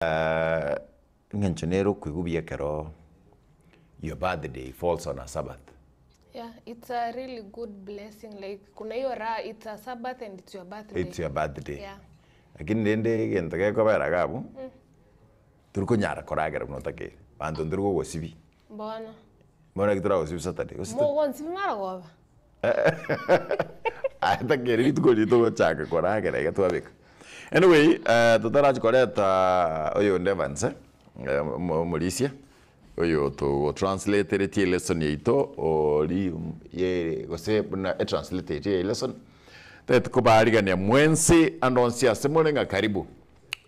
Eng'encho nere okoigwa buya ekero your birthday falls on a sabbath. Yeah, it's a really good blessing like kuna hiyo raha it's a sabbath and it's your birthday. It's your birthday. Yeah. Lakini rende egento gekobera iga abwo, tori konyara koragera buna otakeire, abanto ntori kogosibia. Mbono. Bono naki toragosibia Saturday, gose to- Mogonsibia marogoba? Aye takeri rituko riria togochaka koragera iga twabeka. Anyway, totarachi koreta oyonde Evans, omorisia, oyo togotranslateretie elesson yaito ori ye gose buna etranslatetie elesson, totagete kobaarigania mwensi ande onsi ase more ng'a karibu.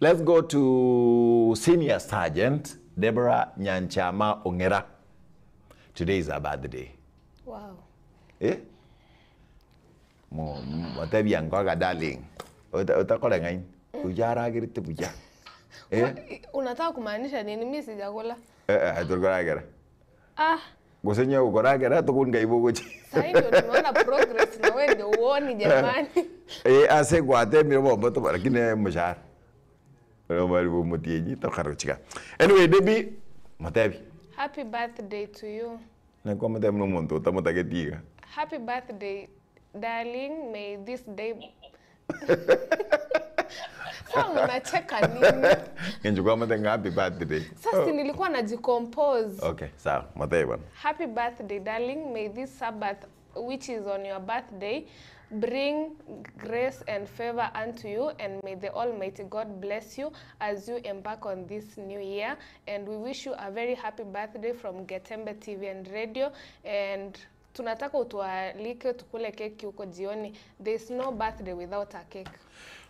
Let's go to Senior Sergeant Deborah Nyanchama Ong'era. Today is her birthday. Wow. Eh? Mo- motebia ngoga darling, ota- otakoreng'aini, oyio aragerete buya. Eh? Unataka kumaanisha nini? Mi sijakula. Eh, eh, tori koragera. Ah, Gose onye okoragera tokori nkai bogochia. sahi ndio tumeona progress na wewe ndio uoni jamani. Eh, ase gwatemire bomba toba lakini omoshahara omari bwa omotienyi tokarochia. Anyway Debbie, motebi. Happy birthday to you. Naki kwamotebia buna omonto otamotageti iga. Happy birthday darling may this day Sasa mnacheka nini? Inche kwamotebia ng'a happy birthday. Sasa si nilikuwa najicompose. Okay, sawa, motebie bono. Happy birthday darling may this Sabbath which is on your birthday bring grace and favor unto you and may the Almighty God bless you as you embark on this new year and we wish you a very happy birthday from Getembe TV and Radio and tunataka utualike tukule keki huko jioni. There is no birthday without a cake.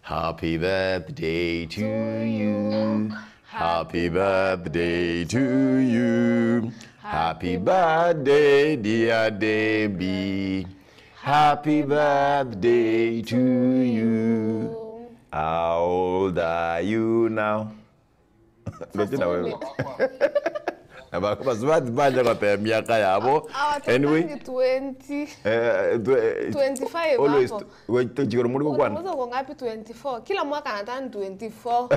Happy birthday to you. Happy birthday to you. Happy birthday dear Debbie. Happy birthday to you. How old are you now? Ndoche na wewe. Abasubati mbache goteba emiaka yabo. Anyway, Hawatokangi 20. eh, twe- 25 always hapo. tochigoro muri gokwana. Unauza uko ngapi 24? Kila mwaka anataka 24.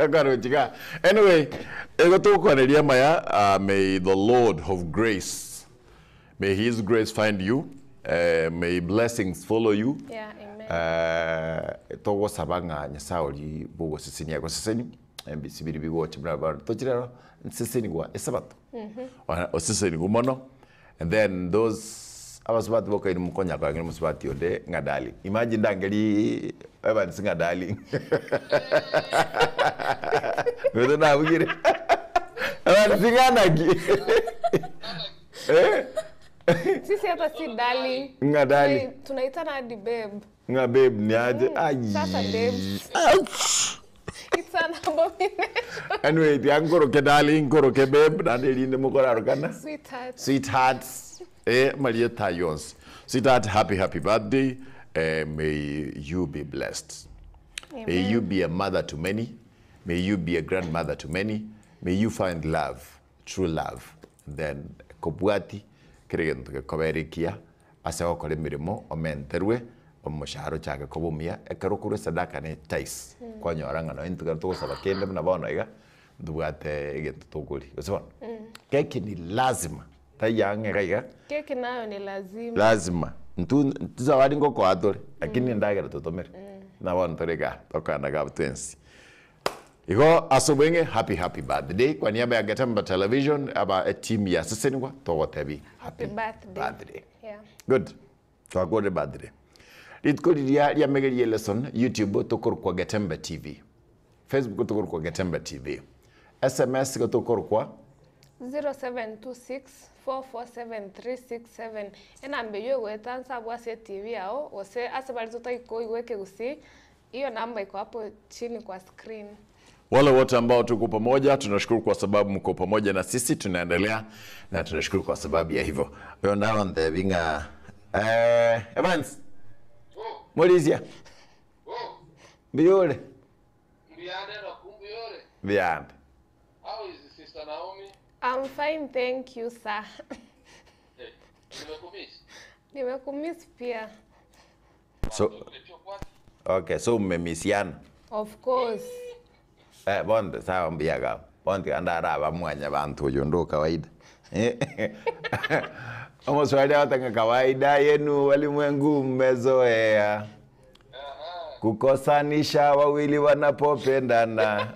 Karochika. Anyway, ego togokwaneria amaya, uh, may the Lord of grace, may his grace find you, uh, may blessings follow you. Yeah, amen. Eh, togosaba ng'a Nyasaye oria bogosesenia agosesenie, ebise biria bigocha buna bono tochire aro, nsesenigwa esabato, Ona osesenigwe mono, and then those abasubati boka inwe mokonya koengera omosubati onde ng'a darling, imagine ndangeriiii Evans ng'a darling gose nabugire Evans ng'a naki eh. Sisi hata si darling. Ng'a darling. Tunaitana hadi babe. Ng'a babe niaje Mm, sasa babes. It's an abomination. Anyway, tiga nkoroke darling, nkoroke babe, naende erinde mokorarokana. Sweetheart. Sweethearts, eh, marieta ayio onsi. Sweetheart, happy happy birthday. Eh, may you be blessed. May you be a mother to many. May you be a grandmother to many. May you find love, true love. And then kobwati kera egento gekobera ekiya Ase ogokora emeremo omenterwe omoshahara ochake koba omuya, ekero okorua esadaka ne tithes, kwanyora ng'a nonye intwe ekero togosaba kende buna bono iga, ntobwate egento tokoria, gose bono? Keki ni lazima, taiyo ang'e iga iga. Keki nayo ni lazima. Lazima, intwe chizawadi ngokoa tore, lakini endagera totomere, buna bono tore igaa, tokogenda iga abwo twensi. Igo ase obweng'e happy happy birthday kwa niaba ya Getemba Television aba eteam ya Sesenigwa togotebi happy birthday. birthday. Yeah. Good. Twakorire birthday. Rituko riria riamegeria elesson YouTube tokorokwa Getembe TV. Facebook tokorokwa Getembe TV. SMS igo tokorokwa 0726447367 enamba eywo egoeta nse abwo ase etv yao gose ase baria totari koigwa ekegusii Hiyo namba iko hapo chini kwa screen. Wale wote ambao tuko pamoja tunashukuru kwa sababu mko pamoja na sisi, tunaendelea na tunashukuru kwa sababu ya hivyo. Oyo narontebi ng'a eh, Evans Morisia mbuya ore? Mbuyande Roku, mbuyore. Mbuyande. How is Sister Naomi? I'm fine thank you sir. Hey, nimekumiss. Nimekumiss pia. So, okay, so mmemisiana. Of course. Eh, bono sawa mbuya iga abwo. Bono tiga ndarabe mwanyabanto oyo onde o kawaida. Omoswahili agoteba ng'a kawaida yenu walimwengu mmezoea kukosanisha wawili wanapopendana.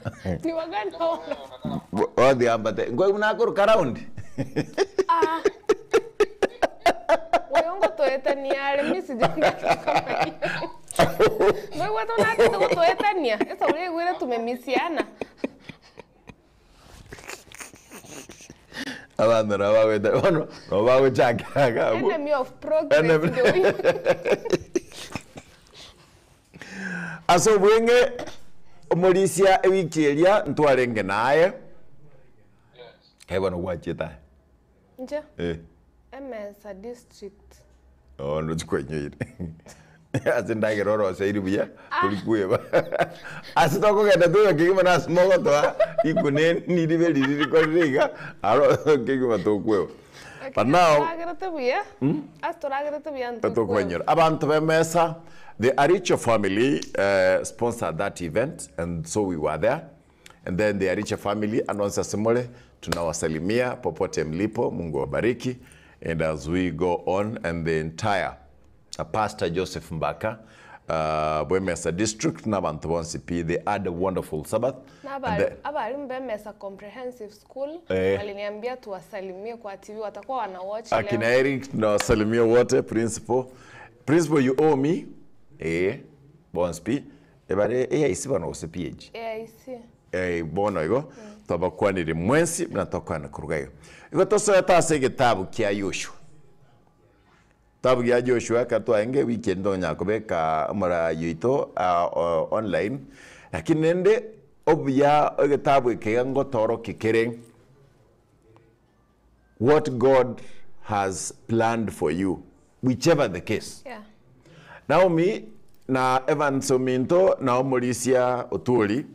Ni wagani hao? Bono tiga mbate, nkwe buna akoruka round. Ah. Oyo ngotoetania are, mi sijaongea kitu kama hiyo. Ngoigwete onachete gotoetania, esauri yaigwire tumemisiana. Abanto nabo bagoeta bono nabo bagochakera iga abwo. Enemy of progress Enemy. ndio huyo. Ase obweng'e omorisia ewiki eria ntwarenge naye, Yes. kae bono gwachiete aye. Inche Eh. Emesa district. Oo ndochi kwainyoire. Ase endagera oroseiri buya, tori kweba. Ase tokogenda toiba kegima na ase mogotoa rikuneni ribe riria rikorire iga, aro kegima tokweba. But Lakini now, toragerete buya, ase toragerete buya ntokweba. tokwainyora. Abanto b'emesa, the Aricho family uh, sponsored that event and so we were there. And then the Aricha family and once asimole tunawasalimia popote mlipo, Mungu awabariki. And as we go on and the entire uh, Pastor Joseph Mbaka uh, Bwemesa district na bantu bonsi pi they had a wonderful Sabbath. Na And abali- the, abalimu b'Emesa Comprehensive School Eh. waliniambia tuwasalimie kwa TV, watakuwa wana watch leo. akina Eric tunawasalimia wote principal. Principal you owe me eh bonsi pi ebare eh isiba no PH. AIC. Eh, bono igo twabakwanire mwensi buna twakwana koruga igo igo tosoete ase egetabu kia Yoshua getabu gia Joshua ekero twarenge weekend tonya kobeka omorayi oito ah, o- online lakini rende obuya egetabu eke iga ngotorokia kere what God has planned for you whichever the case. Yeah. Naomi na Evans ominto na omorisia Otwori,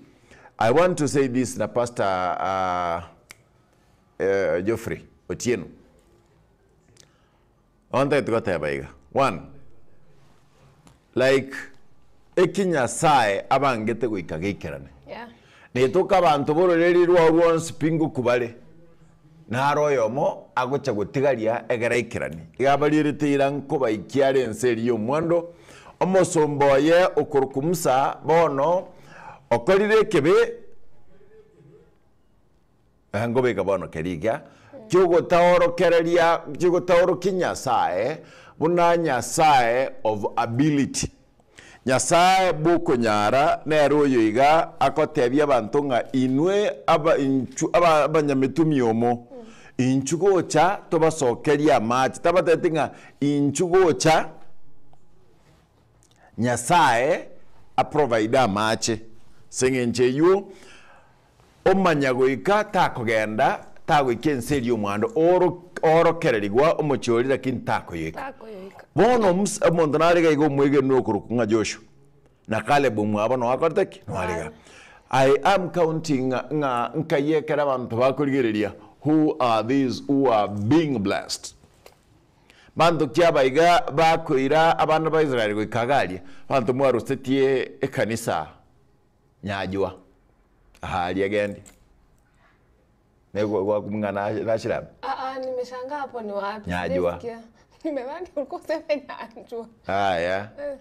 I want to say this na Pastor uh, uh, Geoffrey Otieno. Ontagete goteba iga. One, like eki Nyasaye abangete goika geikerane. Yeah. Netoka abanto b'ororeri rwao rwonsi pi ngokubare, naro oyomo agocha gotigaria egere aikeranie. Iga abarierete eira nkobaikia are ense eria y'omwando, omosomba oye okorokwa Musa bono okorire ekebe, Nkobeka bono keria ekia kiogotaorokereria kiogotaorokia Nyasae buna Nyasae of ability. Nyasae bw'okonyara nere oyo iga akotebia abanto ng'a inwe aba inchu aba abanyametumia omo, inchu gocha tobasokerie amache. Tabatebeti ng'a inchu gocha Nyasae aprovide amache. Ase eng'encho eyio Omanya goika takogenda, tagoika ense eria omwando oro oorokererigwa omochie oria lakini takoyoika. Takoyoika. Bono Musa, omonto nare iga iga omwegenwa okorokwa ng'a Joshua, na Caleb omwabo noe akorete ki? Noe are iga. I am counting ng'a ng'a nkai ekero abanto bakorigereria who are these who are being blessed. Banto ki aba iga bakoira abana ba Israel goika iga aria? Abanto mwarusetie ekanisa Nyajwa aharia gendi Negwakumng'a nashirame. Ah, ah, nimeshangaa hapo ni wapi? Nyajua. Sijasikia. Nimedhani ulikuwa useme Nyanjwa. Aya. Eh.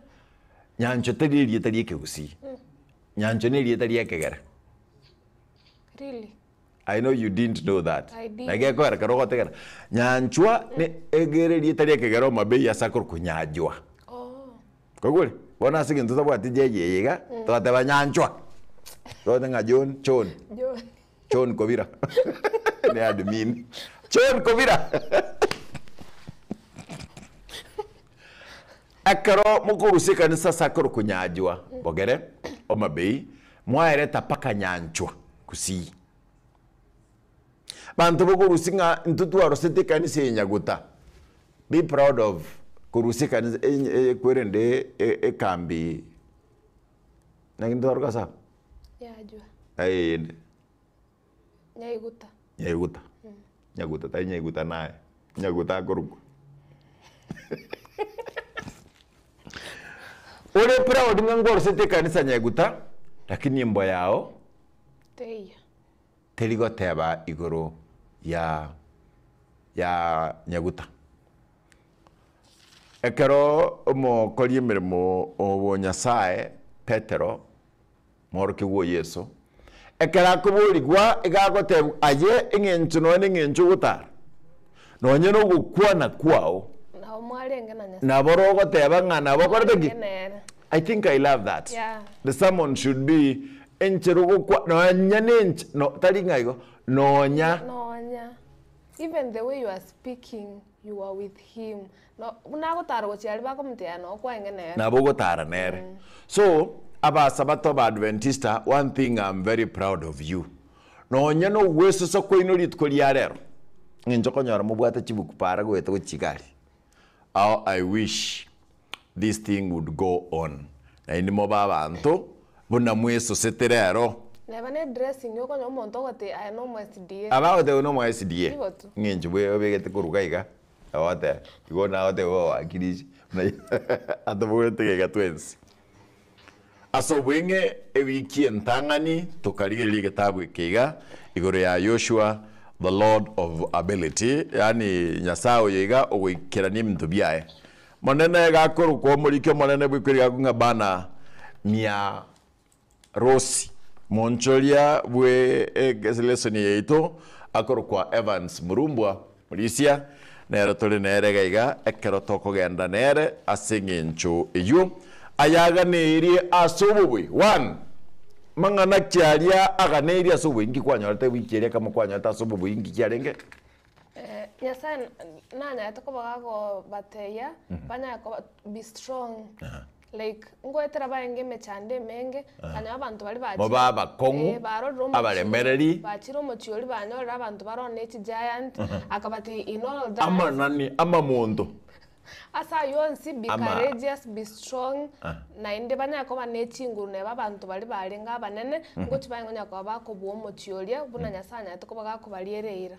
Nyanchwa tari erieta ria ekegusii. Nyanchwa na erieta ria ekegera. Really? I know you didn't know that. I didn't. Na gekogera kero ogotegera. Nyanchwa ne egere erieta ria ekegera omabei ase akorokwa Nyajwa. Oh. Kwaigure? Bono ase egento totabwati jeji eye iga, togateba nyanchwa. Togote ng'a John, John. John. John Kobira. Ne admin. John Kobira. Ekero mokorusia ekanisa ase akorokwa Nyajwa, bogere, Homa Bay, mwaereta mpaka Nyanchwa, Gusii. Banto bokorusia ng'a intwe twarosete ekanisa eye Nyaguta, be proud of korusia ekanisa kwerende ekambi naki ntwaroka ase aba? Nyajwa. Aye eyende? Nyaiguta. Nyaiguta. Nyaguta tari nyaiguta naye, nyaguta akorokwa. Ore proud ng'a nkwarosete ekanisa Nyaiguta, lakini embwa yao. Teiyo. Teri goteba igoro ya ya nyaguta. Ekero omokori emeremo o Nyasae Petero, mworokia o Yeso, ekero akoborigwa iga agotebwa aye eng'encho nonya na eng'encho ogotara, nonya na ogokwana kwao, Nabo mwarenge na Nyasae. nabo rogoteba ng'a nabo okorete ki? Mwarenge nere. I think I love that. Yeah. The sermon should be enchera ogokwa nonya na enche no tari ng'a igo nonya. Nonya. Even the way you are speaking, you are with him. No, buna agotara gochia aria bakomotebia noo kwarenge nere. Nabo ogotara nere. So, abasabato ba Adventista, one thing I'm very proud of you, nonya na ogwesosa kwaino rituko ria rero, ng'encho okonyora mobwate chibuku para goeta gochia iga aria. How I wish this thing would go on. Naende mobe abanto buna mwesosete rero. Neba ne dressing okonyora omonto ogotebia aye nomo SDA. Aba agotebia nomo SDA. Igo tu. Ng'encho bwe obegete korwa iga iga, agoteba igo nagoteba owakilishi atobogoreti iga iga twensi. Ase obweng'e ewiki entang'ani tokarigereria egetabu eke iga igoro ya Yoshua the Lord of ability, yaani Nyasae oyo iga ogoikerania ebinto biaye. Monene iga akorokwa omoriki omonene bw'ekweri iga ng'a Bana mia Rosi, monchoria bwe lesson yaito akorokwa Evans Murumbwa Murisia, nere tore nere iga iga ekero tokogenda nere ase eng'encho eyio ayaganeirie ase obobui. One, mang'ana ki aria aganeirie ase obobui? Nki kwanyorete wiki eria kamo kwanyorete ase obobui nki kiarenge? Nyasae nanyarete koba gakobatebia banyare koba be strong like ngoetera barenge emechando emenge kanya abanto baria bachire Mobe abakong'u, eh, barorire omochie abaremereri. bachire omochie oria banyorire abanto bare one chigiant akabatebia in all that Amanani, amamonto. Ase ayio onsi, be Ama- courageous, be strong, naende banyare koba ne chinguru neba abanto baria barenge abanene, ngochia barenge konya koba bakobua omochie oria, buna Nyasae anyarete koba gakobariera eira.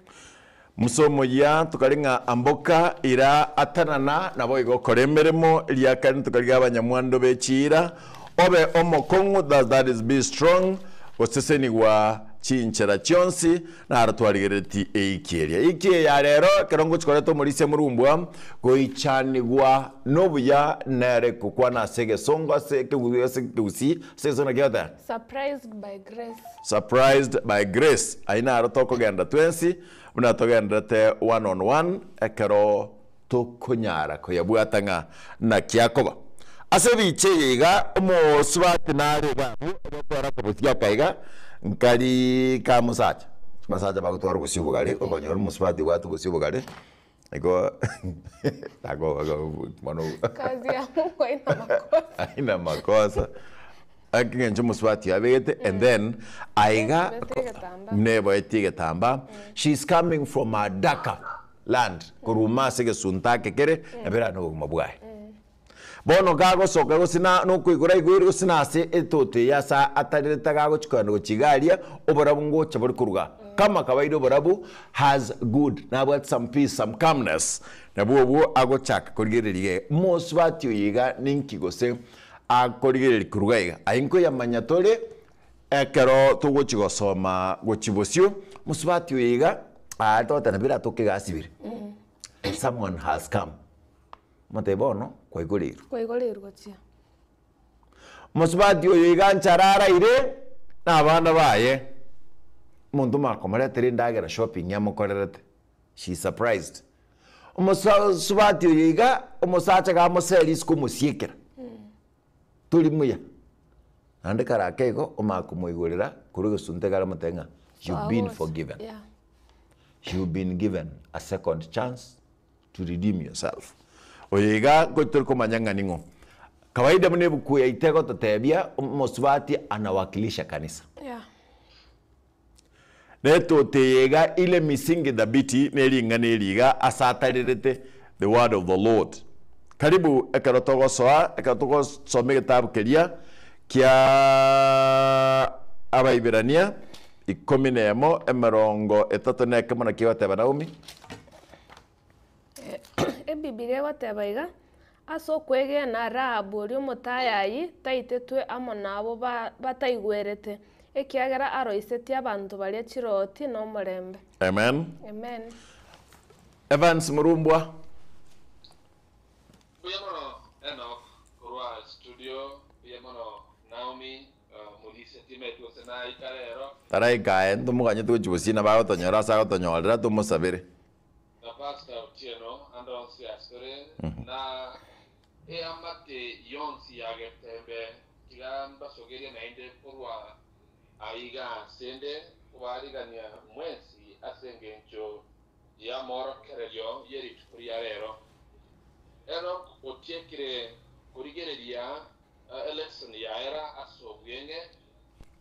Musa omoyia tokari ng'a amboka ira atanana, naboigo okore emeremo, eria kare tokarigia abanyamwando be chiira, obe omokong'u, thus that is be strong, gosesenigwa chinchera chionsi, Naro twarigereretie eiki eria. Eiki eye ya rero, ekero ngochia koreta omorisia morumbwa, goichanigwa nobuya nere gokwana ase egesongo ase ekegusii ase ekegusii ase egesongo naki egoteba? Surprised by grace. Surprised by grace. Ayio naro tokogenda twensi, buna togenderete one on one, ekero tokonyara koyabwata ng'a naki akoba. Ase ebicha eye iga, omosubati nare iga abwo, ogotwara akabosi aka iga, nkari ka mosacha. Abasacha bagotwara obosie obogare, okonyora omosubati obwate obosie obogare, igo bono Kazi ya Mungu haina makosa. haina makosa. Ake eng'encho omosubati oyo abegete and then aiga Neboetie egetambaa. neboetie egetambaa, she is coming from a darker land, korwa ime ase egesunte ake kere, nabo erare nobogima bwaye. Bono gagosoka gose na nokoigora aigoire gose nase etoto eye ase atarerete gagochia kogenda gochia iga aria, oborabu ngocha bore koruga. Kama kawaida oborabu has good, nabwate some peace, some calmness, nabwo obwo agochaka korigereria iga iga. Mosubati oyo iga ninki gose akorigereria korwa iga iga? Aye nkoyamanya tore ekero togochia gosoma gochia bosio, mosubati oyo iga, aye togoteba nabo eratoke egasi bire, someone has come. Omotebie bono kwaigoreirwe. Kwaigoreirwe gochia. Mosubati oyo iga nchara araire na abana baye, omonto makomoretera endagera shopping amokorerete, she is surprised. Omosubati oyo iga, omosacha gamoseria isiko omosiekera, tori muya. Naende kare ake igo, omanye komoigorera korwa egesunte ekero aramotebie ng'a you've been forgiven, you've been given a second chance to redeem yourself. Oyo iga ngochi tori komanya ng'a ning'o. Kawaida buna ebuku yaito egototebia, omosubati anawakilisha kanisa. Yeah. Netoto eye iga ile misingi thabiti ne ring'ana eri iga ase atarerete the word of the Lord. Karibu ekero togosoa ekero togosoma egetabu keria kia Abaibirania ikomi na emo emerongo etato na ekemo naki egoteba Naomi. Ebibilia egoteba iga, Ase okwegena Rahabu oria omotayayi taitetwe amo nabwo bataigwerete, Ekiagera aroisetie abanto baria chirooti nomorembe. Amen. Amen. Evans Murumbwa. Mbuya mono Enock korwa studio, mbuya mono Naomi Omorisia timeti gose naika rero. Taraika aye ntomoganyete gochia bosio nabo agotonyora ase agotonyorera tomosabere. Na Pastor Otieno ande onsi asore na eamate yonsi ya Getembe tiga mbasogerie naende korwa aiga asende kobarigania mwensi ase engencho y'amorokererio ye rituko ria rero. Enock otiekire korigereria Elesson yaera ase obweng'e,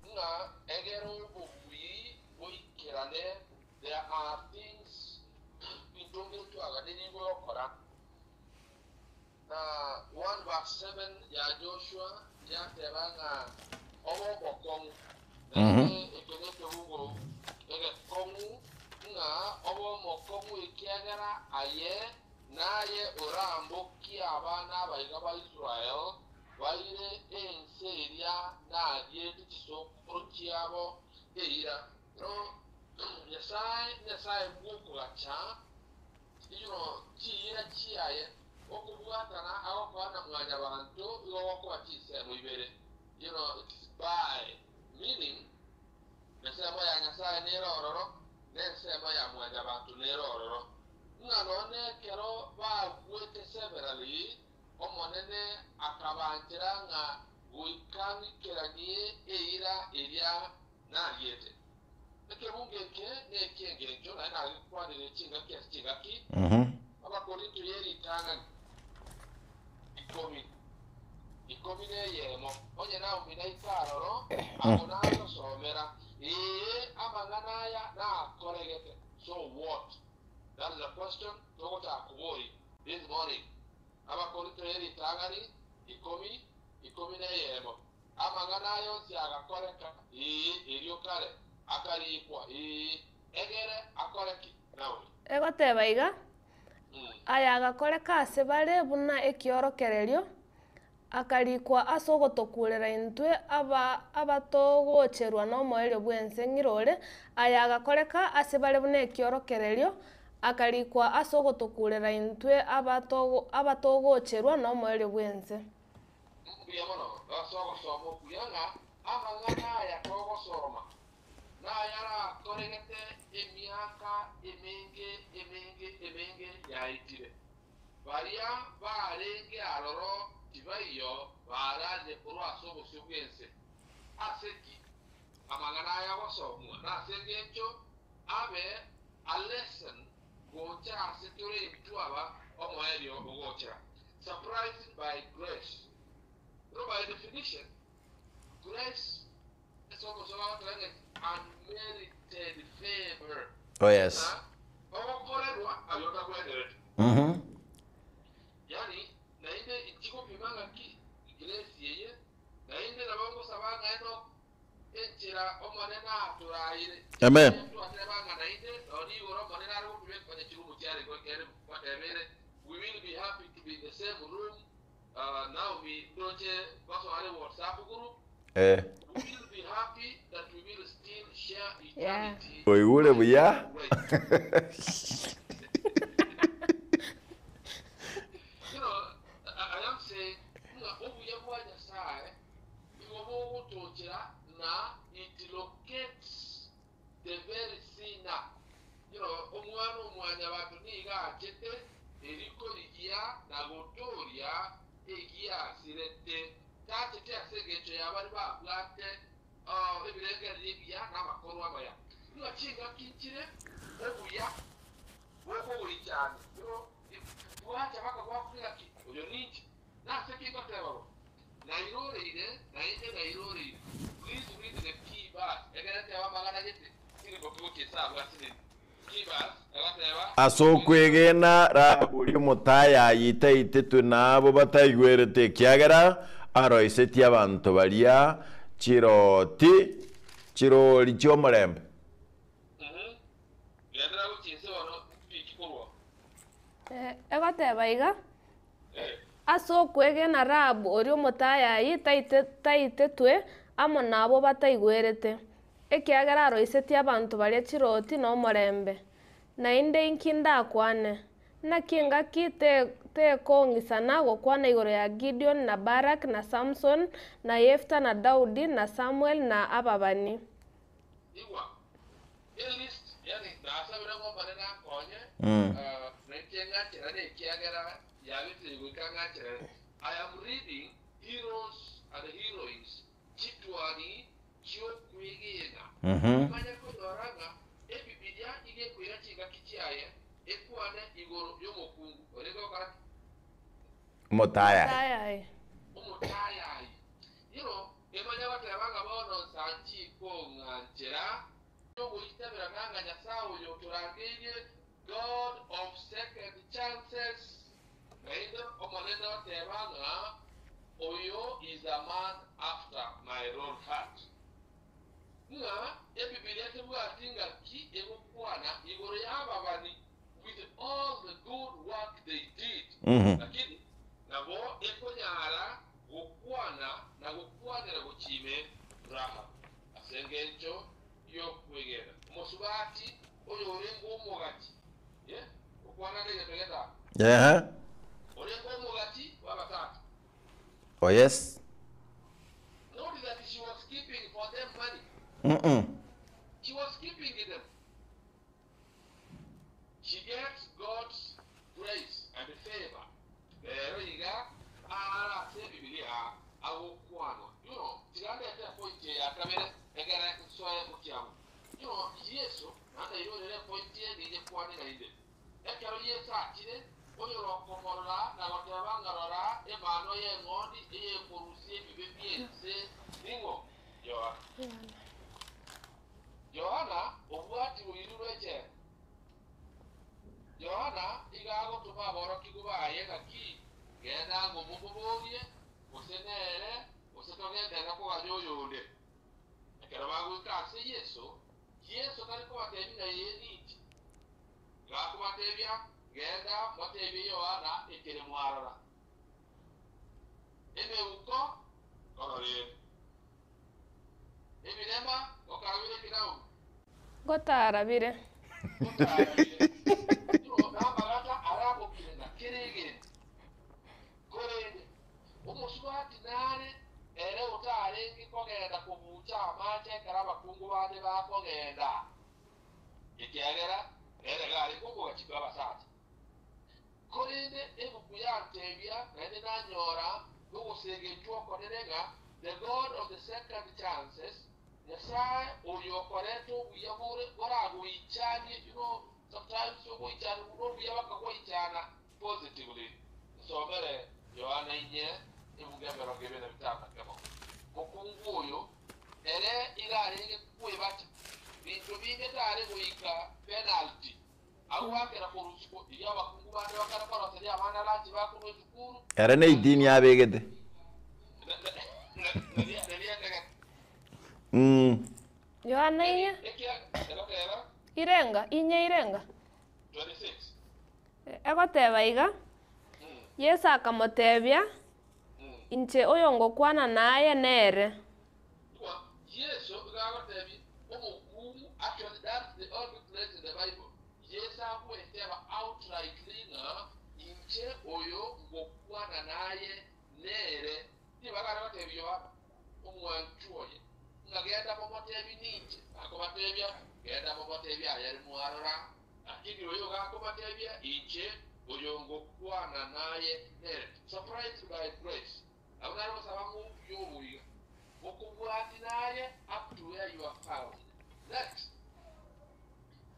ng'a egere obobui boikerane, there are things intwe mbere twaganerigwe gokora. Na 1 verse 7 ya Joshua yateba ng'a obe omokong'u, naende eke nekebugo egekong'u, ng'a obe omokong'u ekiagera aye Naye orambokie abana abaiga ba Israel baire ense eria nariete chisokoro chiabo eira. No Nyasae, Nyasae bw'okogacha chiira chiaye, okobwatana agokoa na Mwanyabanto igo gokoba chinsemo ibere, it is by, meaning, Ensemo ya Nyasae nere ororo, na ensemo ya Mwanyabanto nere ororo. Ng'a nonya ekero bagwete severally, Omonene akabanchera ng'a goika ng'ikeranie eira eria nariete. Ekebungo eke neki'engencho, naende nagekwanire chingaki ase chingaki, Abakorinto ye ritang'ani ikomi, ikomi neyemo, onye Naomi naika aroro, abwo nagosomera, ee, amang'ana aya nakoregete, so what? That is a question togochaka koboria this morning. Abakorinto ye ritang'ani ikomi, ikomi neyemo, amang'ana aya onsi agakoreka, ee, erio kare, akarikwa, ee, egere akore ki? Naomi. Egoteba iga, Aya agakoreka ase bare buna ekiorokererio, akarikwa ase ogotokuurera intwe aba abatogocherwa nomoerio bw'ense ng'irore, aya agakoreka ase bare buna ekiorokererio, akarikwa ase ogotokuurera intwe abatogo abatogocherwa nomoerio bw'ense. Mbuya mono ase ogosoma okuya ng'a amang'ana aya togosoma nayarakoregete emiaka emenge emenge emenge yaetire. Baria barenge aroro tibaiyo baararire korwa ase obosio bw'ense. Ase ki amang'ana aya agosomwa? Nase engencho abe a lesson gocha ase tore intwe aba omoerio ogocha. Surprised by grace. Know by definition, grace ase obosio bagoteba ng'a unmerited favor. Oh yes. Ng'a ogokorerwa aye otagwenereti. Yaani naende inchigopima ng'aki grace eye, naende nabo ngosaba ng'a eno enchera Omonene atoraire. Amen. Twateba ng'a naende nonye igoro Omonene are gotubeka onye chirumu chiare kere gwatebire we will be happy to be in the same room Naomi ndoche basoare WhatsApp group Eh. we will be happy that we will still share eternity Oigure buya. Right. You know, I, I am saying ng'a obuya bwa Nyasaye igo bogotochera na it locates the very sinner. You know, omwana omwanyabanto nigo achete eri korigia na gotoria egiasirete. Tachete ase engencho ya baria babwate ebirengererio ebiya na amakorwa amaya. Ng'a chingaki nchire obuya bokogoichania. You know, bwacha bakagwakora ng'aki oyo ninche. Nase ki ngoteba bo? Nairoreire, naende nairoreire. Please read the key verse. Ekero eteba amang'ana gete, tiriboki gochia esabu asinini. Key verse, egoteba. Ase okwegena Rahabu oria omotayayi taitetwe nabwo bataigwerete, ekiagera aroisetie abanto baria chirooti chirori chi'omorembe. Genderera gochia inse bono, mpiki korwa. Egoteba iga, Ase okwegena Rahabu oria omotayayi taitetwe amo nabwo bataigwerete. Ekiagera aroisetie abanto baria chirooti na omorembe. Naende inki ndakwane? Naki engaki tekong'isana gokwana igoro ya Gideoni, na Baraki, na Samson, na Yefta, na Daudi, na Samweli, na ababani. Igwa, elist, yani nasabire ng'a Omonene ankonye, na inche ng'acherane ekiagera yabetire goika ng'acherane. I am reading Heroes and Heroines, Chitwani chi'okwegena. Manye konyora ng'a Ebibilia nigo ekoira chingaki chiaye ekwane igoro y'omokungu orenge gokora ki? Omotayayi. Omotayayi. Iro emanye goteba ng'a bono nsanchi kong'anchera ogoitabera ng'a Nyasae oyo otorangeirie God of second chances, naende Omonene oteba ng'a oyo is a man after my own heart. Ng'a Ebibilia tebwati ngaki egokwana igoro y'ababani with all the good work they did, lakini nabo ekonyara gokwana na gokwanera gochia ime Rahab ase engencho y'okwegena. Omosubati oyorenge omogati, eh, okwana negento getano. Ehe. Orenge omogati bw'abasacha. Oh yes. Not that she was keeping for them money. She was keeping them. She gets God's grace and favor. Rero iga ara ase Ebibilia agokwanwa. You know, tiga ndete epoint eye ya kabere egere nsoe gokiago. You know, Yeso, naende airorere epoint eye nigo ekwane naende. Ekero Yeso achire, oyorokomorora na goteba ng'a rora, Emanwa y'eng'ondi eyekorusia ebibe bi'ense, ning'o? Yohana. Yohana obwatirwe oirirwe echela. Yohana iga agotoma aborokigwa baye ng'aki, Genda ang'o momoborie, gose nere, gose togenderere koganya oyonde. Ekero bagoika ase Yeso, Yeso tari kobatebia ng'a ee ninche. Gakobatebia, Genda motebie Yohana ekere mwarora. Emeuko nkorora ere, ebirema ngokarabire ekedauni. Ngotarabire. Ngotarabire. Nigo namagata arabokire na kera egento. Korende omosubati nare ere otarenge kogenda kobucha amache ekero abakungu bande bakogenda. Ekiagera ere iga arenge omogachi bw'abasacha. Korende ebuku yantebia, naende nanyora nogosegechwa okonene ng'a the God of the second chances, Nyasae oyo okoreta obuya bore boragoichanie, you know, sometimes ogoichana buna obuya bakagoichana positively. Nsomere Yohana inye ebuku 25. Mokungu oyo ere iga arenge kwebacha binto binde tare goika penalty agwakera korusiko iria abakungu bande bakara koroseria abana lunch bakorwa esukuru. Ere ne idini abegete. Yohana inye irenga inye irenga egoteba iga Yeso akamotebia inche oyongokwana naye nere. Yeso iga agotebia omokungu, actually that's the only place in the Bible Yeso agweteba outrightly ng'a inche oyo ngokwana naye nere. Nibagare gotebia Yohana omwanchu oye ng'a genda momotebi ninche, akobatebia genda momotebi ayere mwarora, lakini oyo gakobatebia inche oyo ngokwana naye nere. Surprised by grace. Abo nare gosaba ng'obuya oboiga okobwati naye up to where you are found. Next,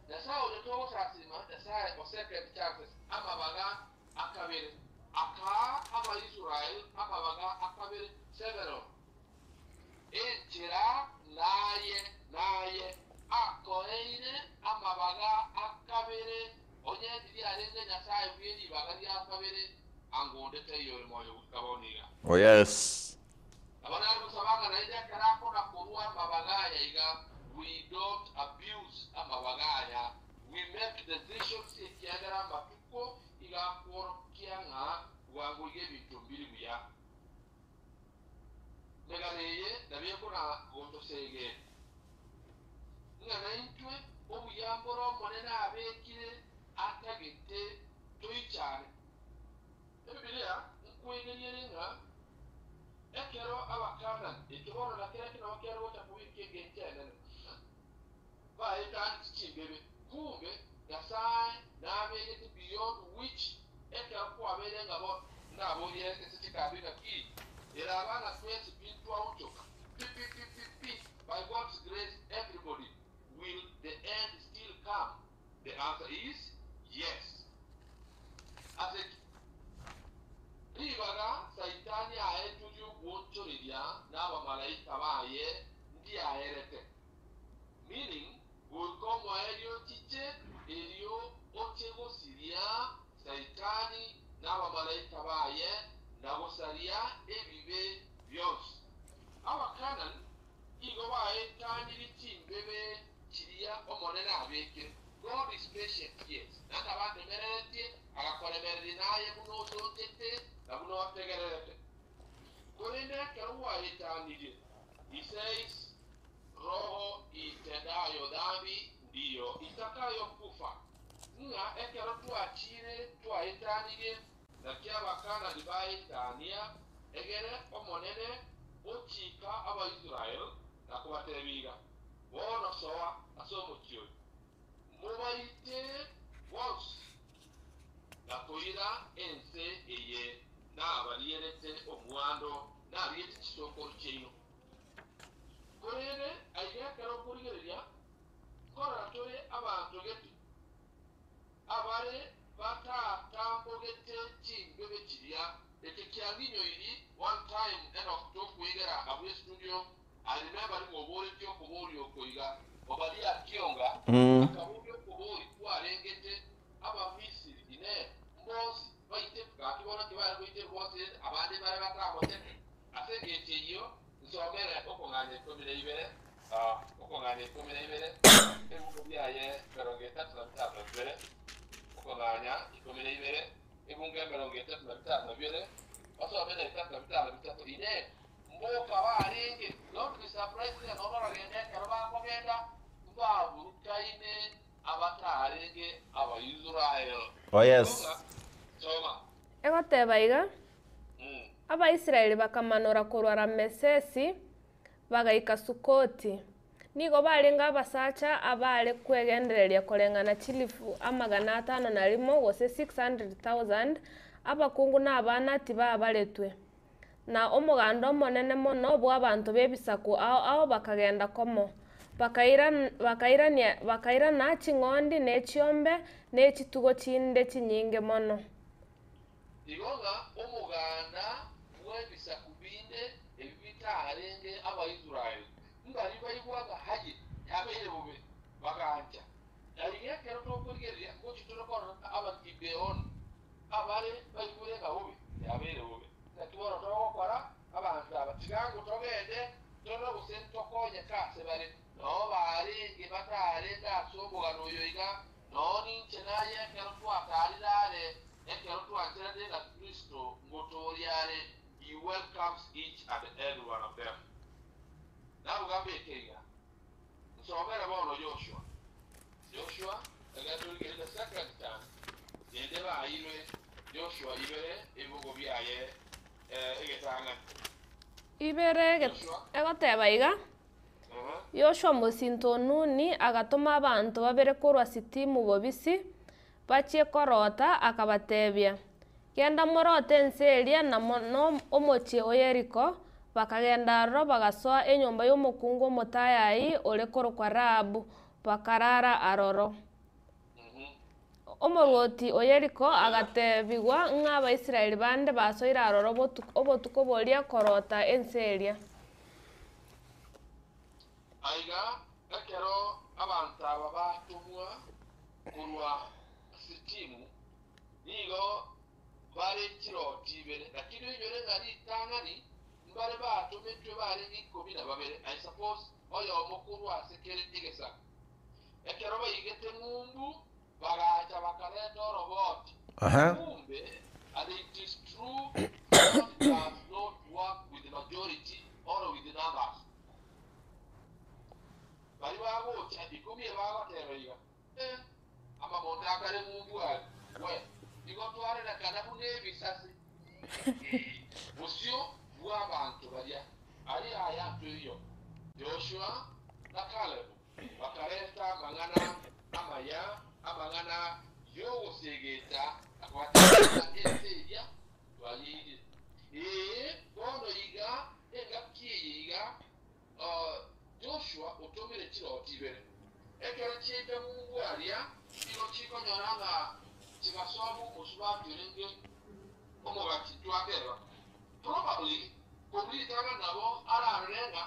Nyasaye oyo togosasima, Nyasaye o second chances, amabaga akabere akaa Abaisrael amabaga akabere several enchera naye naye akoeire amabaga akabere onye ndiri arenge Nyasaye bw'eribaga ria kabere angonde teiyo moyo goikaboniga. Oh yes. Abo narigosabanga naende ekero akona korwa amabaga aya iga, we don't abuse amabaga aya, we make decisions ekiagera amatuko iga akworokia ng'a bwango iga ebinto mbiri buya. Megano eye nabo ekona gotosegera. Ng'a naintwe obuya mbore Omonene abekire atagete toichane. Ebibilia nkwegeria ere ng'a ekero Abakanani, eke bono na kerekio nabo kiare gocha koba eki'engencho enene, baetaneti chimbebe, kumbe Nyasae nabegete beyond which ekero kwabeire ng'a bo naborie ase chikambi ng'a ki eraba ng'a twensi pi ntwaonchoka pi pi pi pi pi by God's grace everybody will the end still come the answer is yes ase ki ribaga saitani aetwe ri'ogwonchoreria n'abamalaika baye ndiaerete meaning goika omoerio ochiche erio oche gosiria Saitani na abamalaika baye na gosaria ebibe bionsi. Abakanani igo baetanirie chimbebe chiria Omonene abekire. God is patient, yes, naende abandemereretie, agakoremereria naye buna osonchete na buna otegererete. Korende ekero gwaetanirie, he says, Roho itendayo dhambi ndiyo itakayokufa, ng'a ekero twachire twaetanirie, naki Abakanani baetania, egere Omonene ochika Abaisraeli na kobatebia iga, Bono soa ase omochie oyo, mobaite bonsi, na koira ense eye nabarierete omwando, nariete chisokoro chiaino. Korende aiga ekero okorigereria, nkorora tore abanto gete, abare batatambogete chimbebe chiria. Eke kiang'inyoiri one time Enock tokwegera abwo estudio I remember nigo oboretie okoboria oko iga Obadia Kionga akaboria okobori kwarengete Abamisiri inee mbonsi baitete gaki bono tibare goiterwa bonsi rende abande mbare batamochete Ase engencho eyio nsomere okong'anya ikomi na ibere, okong'anya ikomi na ibere, ebibuku biaye emerongo etato na bitano na bibere, okong'anya ikomi na ibere, ebungo emerongo etato na bitano na bibere, osome na etato na bitano na bitato. Inee! Mboka barenge? Don't be surprised ng'a nonya oragende ekero bakogenda, mbaburukaine abatarenge Abaisrael. Oh yes. Soma. Egoteba iga, Abaisraeli bakamanora korwa Ramesesi, bagaika Sukoti. Nigo barenge abasacha abaare kwegendereria koreng'ana chilifu amagana atano na rimo, gose 600,000, abakungu na abana tibabaretwe. Na omoganda omonene mono bw'abanto b'ebisaku ao ao bakagenda komo, bakairania bakairana ching'ondi ne chiombe, ne chitugo chinde chinyinge mono. Igo ng'a omoganda bw'ebisaku binde ebi bitarenge Abaisraeli, mbaria baigwa ng'a aye yabeire bobe, bagancha. Na iga ekero tokorigereria ngochia tore korora Abagibeoni abare baigure ng'a bobe yabeire bobe. Naki bono togokora abanto aba? Tiga ango togende torore gose ntokonyeke ase bare. Nao barenge batarenge ase omogano oyo iga, nao ninche naye ekero twatarire are Ekero twancheranire na Kristo ngotoria are, He welcomes each and every one of them. Nabogambe eke iga. Nsomere bono Joshua. Joshua, ekero torigereria the second time, rende baeirwe Joshua ibere ebibugo biaye egetang'ani. Ibere Joshua. egoteba iga, Yoshua mosinto o Nuni agatoma abanto babere korwa Sitimu bobisi, Bachie korota, akabatebia, Genda morote ense eria na omochie o Yeriko. Bakagenda aroro, bagasoa enyomba y'omokungu omotayayi ore korokwa Rahabu, bakarara aroro. Omorwoti o Yeriko agatebigwa ng'a Abaisraeli bande basoire aroro obotuko boria korota ense eria. Aiga ekero abanto aba batomwa korwa Sitimu, nigo bare chirooti ibere, lakini oinyore ng'a ritang'ani mbare batometwe barenge ikomi na babere, I suppose oyomo korwa ase kera egesaku. Ekero baigete ng'umbu, bagacha bakareta oroboti. Kumbe, and it is true, God does not work with majority or with numbers. Baria bagocha. Nkumie bagoteba iga, Eh, amamonto akare ng'umbu aria, we, nigo twarerekana buna ebisase, ee, bosio bw'abanto baria. Aria aya toiyo. Yoshua na Kalebu bakarenta amang'ana amaya, amang'ana y'ogosegeta, na kobatebia ng'a ense eria twayeirire. Ee, bono iga engaki eye iga Joshua otomire chirooti ibere. Ekero chiaika ng'umbu aria, nigo chikonyora ng'a chigasoa bw'omosubati orenge omogati twateba. Probably korwa ritang'ani nabo ararore ng'a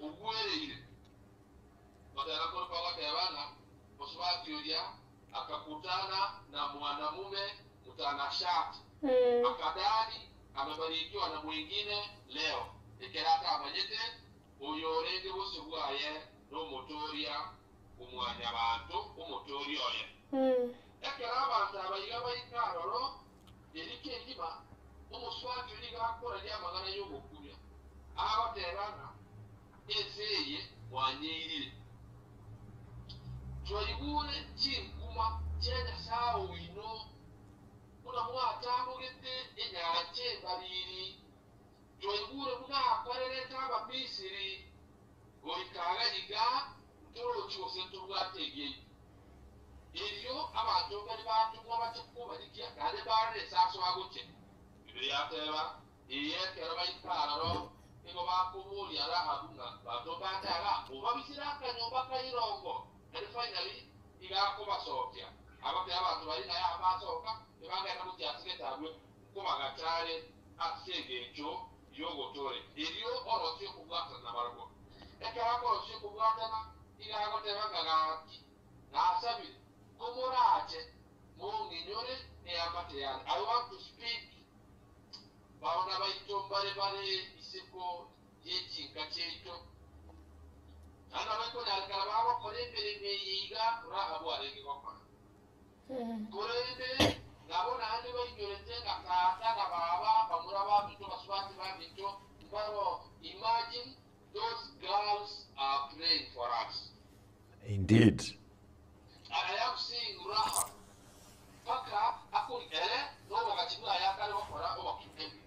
ogwereire. Goteba kore kwagoteba ng'a mosubati oria akakutana na mwanamume mtanashati, akadani amebarikiwa na mwengine leo, ekero atamanyete oyo orenge bosio bwaye nomotooria o Mwanyabaanto, omotooria oye. Ekero abanto aba iga baika aroro, erio kegima omosubati oria iga akoraria amang'ana y'ogokumia, agoteba ng'a ense eye mwanyeirire. Twaigure chinkuma chia Nyasae oino, buna mwatambogete enyancha embariri, twaigure buna akorerete Abamisiri goika iga iga ntorochi gose ntobwate ebiaito. Erio abanto mbaria batomwa bache kobarigia, naende mbarore ase asoa gochia. Bibilia yateba, Ee, ekero baika aroro, nigo bakoboria Rahabu ng'a banto mbande aba, obabisire akanyomba ka irongo. Naende finally iga akobasokia, agoteba abanto baria naye aba basoka, tibagenda gochia ase getabwe, nkobagacha are ase engencho y'ogotooreka. Erio orosie okobwatana nabarabwo. Ekero akorosia okobwatana, iga agoteba ng'a gaki, nasabire, komorache mong'inyore neamate yane. I want to speak Barabwo nabaito mbare bare isiko ye chinka chiaito, naende nabo ekonyarekana bagokora emeremo eye iga Rahabu arenge gokora. Korende nabo naende bainyorete ng'a tata na baba, bamura baminto, basubati baminto mbaro. Imagine those girls are praying for us. Indeed. I am seeing Rahab mpaka akori ere nobogachi bwaye akare gokora obokebi.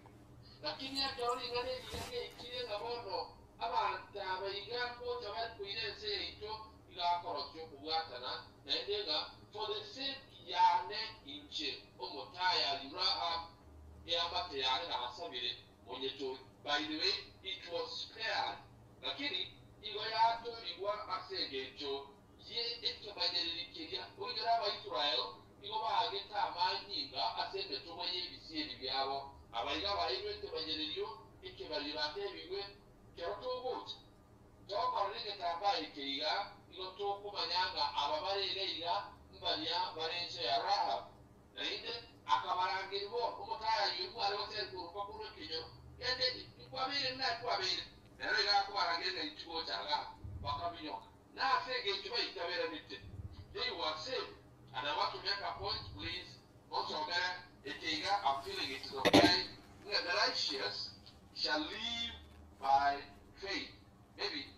Lakini ekero ring'ana eri riaikire ng'a bono abanto aba iga ngocha bare koira ense yaito iga akorosia okobwatana naende ng'a for the sake yane inche omotayari Rahab eamate yane nasabire monyetori by the way it was spared lakini igo yatorigwa ase engencho Ye ekemanyererio keria, oigere Abaisrael nigo baagete amanyinga ase emetobwa y'ebisieri biabo. Aba iga baeirwe ekemanyererio ekebariri batebigwe, Kero togocha, tokorora egetambaa eke iga, nigo tokomanya ng'a aba bare iga iga mbaria bare inse ya Rahabu. Naende akabarangeria bono, Omotayayi oyio mware goseria korokwa korwa ekenyoro kende eke, tikwabeire buna kwabeire. Nero iga akobarangeria ng'a inchuo gocha igaa, bakaminyoka. Na ase engencho baitaberanete, they were saved and I want to make a point please onsomere eke iga I'm feeling it is okay ng'a the righteous shall live by faith maybe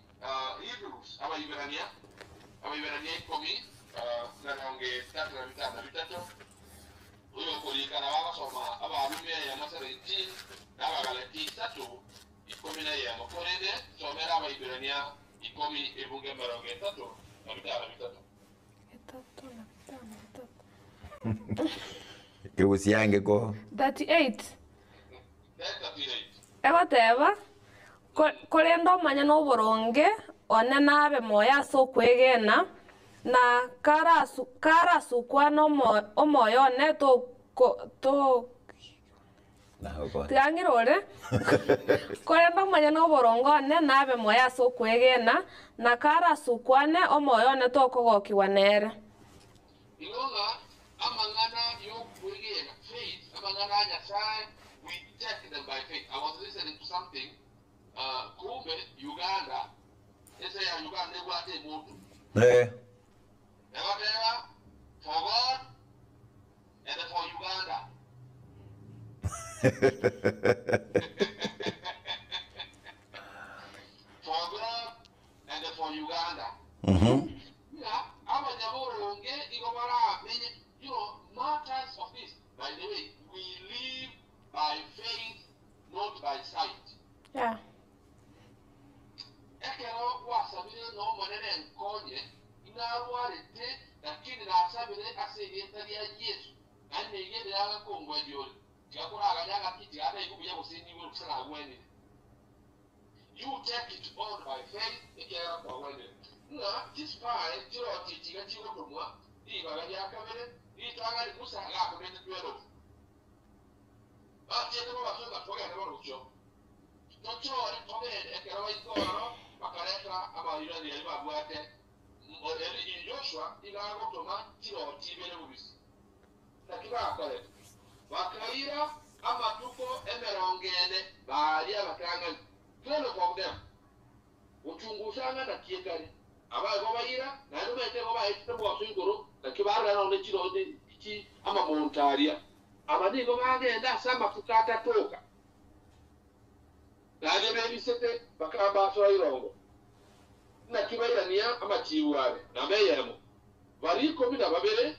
Hebrews Abaiberania Abaiberania ikomi emerongo etato na bitano na bitato oyo okorika nabo agosoma Abarumi eyemo 17 na Abagalati isato ikomi na eyemo korende nsomere Abaiberania Ikomi, ebunga emerongo etato na bitano bitato. Etato na bitano bitato. Kegusiange ko. 38 38. Egoteba, Ko- Korende omonyene oboronge one nabe moyo ase okwegena, na karasu- karasukwane omo- omoyo one toko to Tiga ng'irore, korende omonyene oboronge one nabe moyo ase okwegena, na karasukwane, omoyo one tokogokigwa nere. Igo ng'a amang'ana y'okwegena, faith, amang'ana a Nyasae, we take them by faith. I was listening to something, uh, kumbe Uganda, ense ya Uganda ebwate emoto. Eh. Egoteba, for God and for Uganda. For God and for Uganda. Boronge igo baramenye, you know, matters of this. By the way, we live by faith, not by sight. Yeah. Ekero gwasabire ng'a Omonene nkonye, inarwarete, lakini nasabire ase erieta ria Yeso, naende negenire agakongwenia ore. Tiga koraganya ng'aki tiga ndaigwe buya gose nigwe gose nagwenire. You take it on by faith ekiagera kwagwenire. Ng'a chispae chirochie chiga chigotomwa ribaga ria kabere, ritang'ani Musa gatomete 12. Bachiete mobaso ng'a togende borokio. Tochore togende ekero baika ororo bakareta amairani aria babwate. Eri Joshua iga agotoma chirochie ibere bobisi. Naki bakorete? Bakaira amatuko emerongo ene baria abatang'ani, 12 of them, gochungusa ng'a naki ekare. Aba igo baira, naende omanyete igo baetete mogaso igoro, naki barora nonya ne chiro chi amamonto aria. Aba nigo bagenda ase amatuko atatoka, naende bebisete bakambasora irongo. Naki bairania amachiibu abe namba eyemo. Baria ikomi na babere,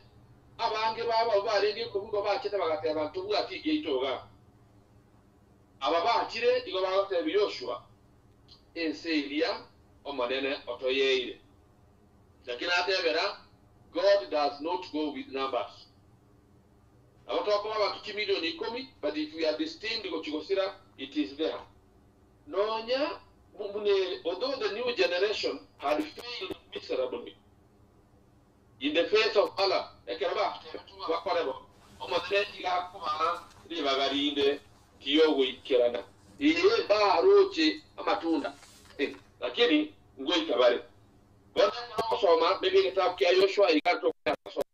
abange babo abwo barenge ikomi nigo bachete bagateeba, Ntobwati egiaito igaa. Aba bachire igo bagoteebia Yoshua, Ense eria Omonene otoyeire. Naki natebera, God does not go with numbers. Nabo tokoba abanto chimilioni ikomi, but if we are destined gochia gosira, it is there. Nonya buna ere, although the new generation had failed miserably in the face of Allah, ekero batebetigwe bakore bo, Omonene iga akobaa ribaga rinde ri'ogoikerana. Ee, mbaroche amatunda, lakini ngoika bare. Bono ekero ogosoma maybe egetabu kia Yoshua iga tokonyara gosoma.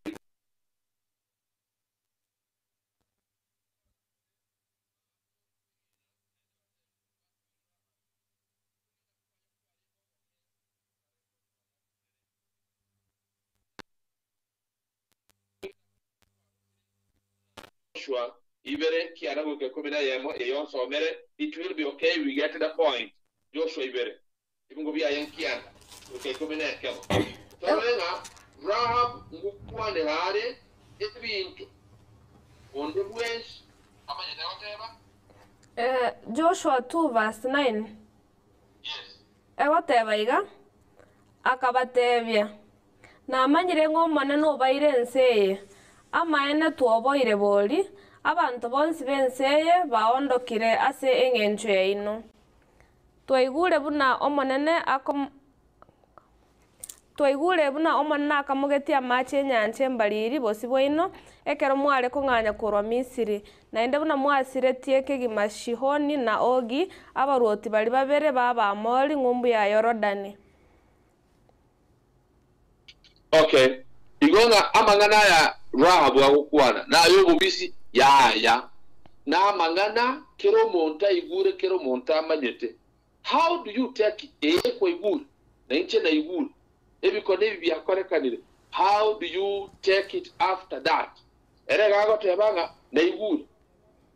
Joshua ibere kianda goika ikomi na eyemo eye onsomere it will be okay we get the point Joshua ibere ebingo biaye nkianda goika ikomi na ekemo torore ng'a Rahab ngokwanera are ebinto onde bwensi amanyete goteba. Joshua 2 verse 9. Yes. Egoteba iga, Akabatebia, Namanyire ng'a Omonene obaire ense eye, amaene twoboire bori, abanto bonsi b'ense eye baondokire ase engencho yaino. Twaigure buna Omonene akom Twaigure buna Omonene akamogetie amache 'enyancha embariri bosio bwaino, ekero mware kong'anya korwa Misiri, naende buna mwasiretie kegima Sihoni na Ogi, abaruoti baria babere b'Abaamori, ng'umbu ya Yorodani. Okay, igo ng'a amang'ana aya Rahabu agokwana nay'obobisi? Yaya, namang'ana kera omonto aigure, kera omonto amanyete. How do you take it? Ee kwaigure, na inche naigure, ebikone ebi biakorekanire, how do you take it after that? Ere iga agoteba ng'a naigure,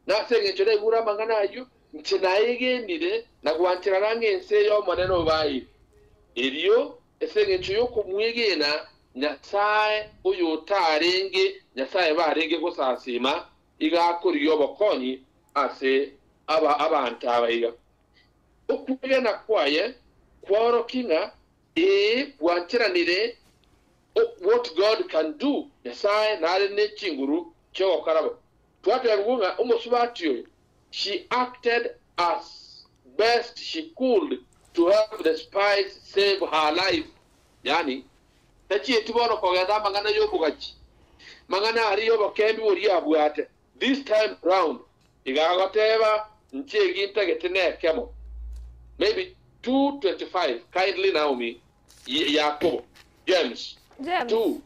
na ase engencho naigure amang'ana ayio, inche naegenire na gwancherana ng'a ense eye Omonene obaeire. Erio ase engencho y'okomwegena Nyasae oyotarenge Nyasae barenge gosasima, iga akorigia obokonyi ase aba abanto aba iga. Okwegena kwaye kwaorokia ng'a ee bwancheranire what God can do, Nyasae nare ne chinguru chi'ogokora bo. Twatebigwa ng'a omosubati oyo she acted as best she could to help the spies save her life, yaani tachieti bono kogenda amang'ana y'obogachi, mang'ana aria y'obokembi boria abwate. This time round iga agoteba nche egi ntagete nekemo maybe 2:25 kindly Naomi Yakobo James James. 2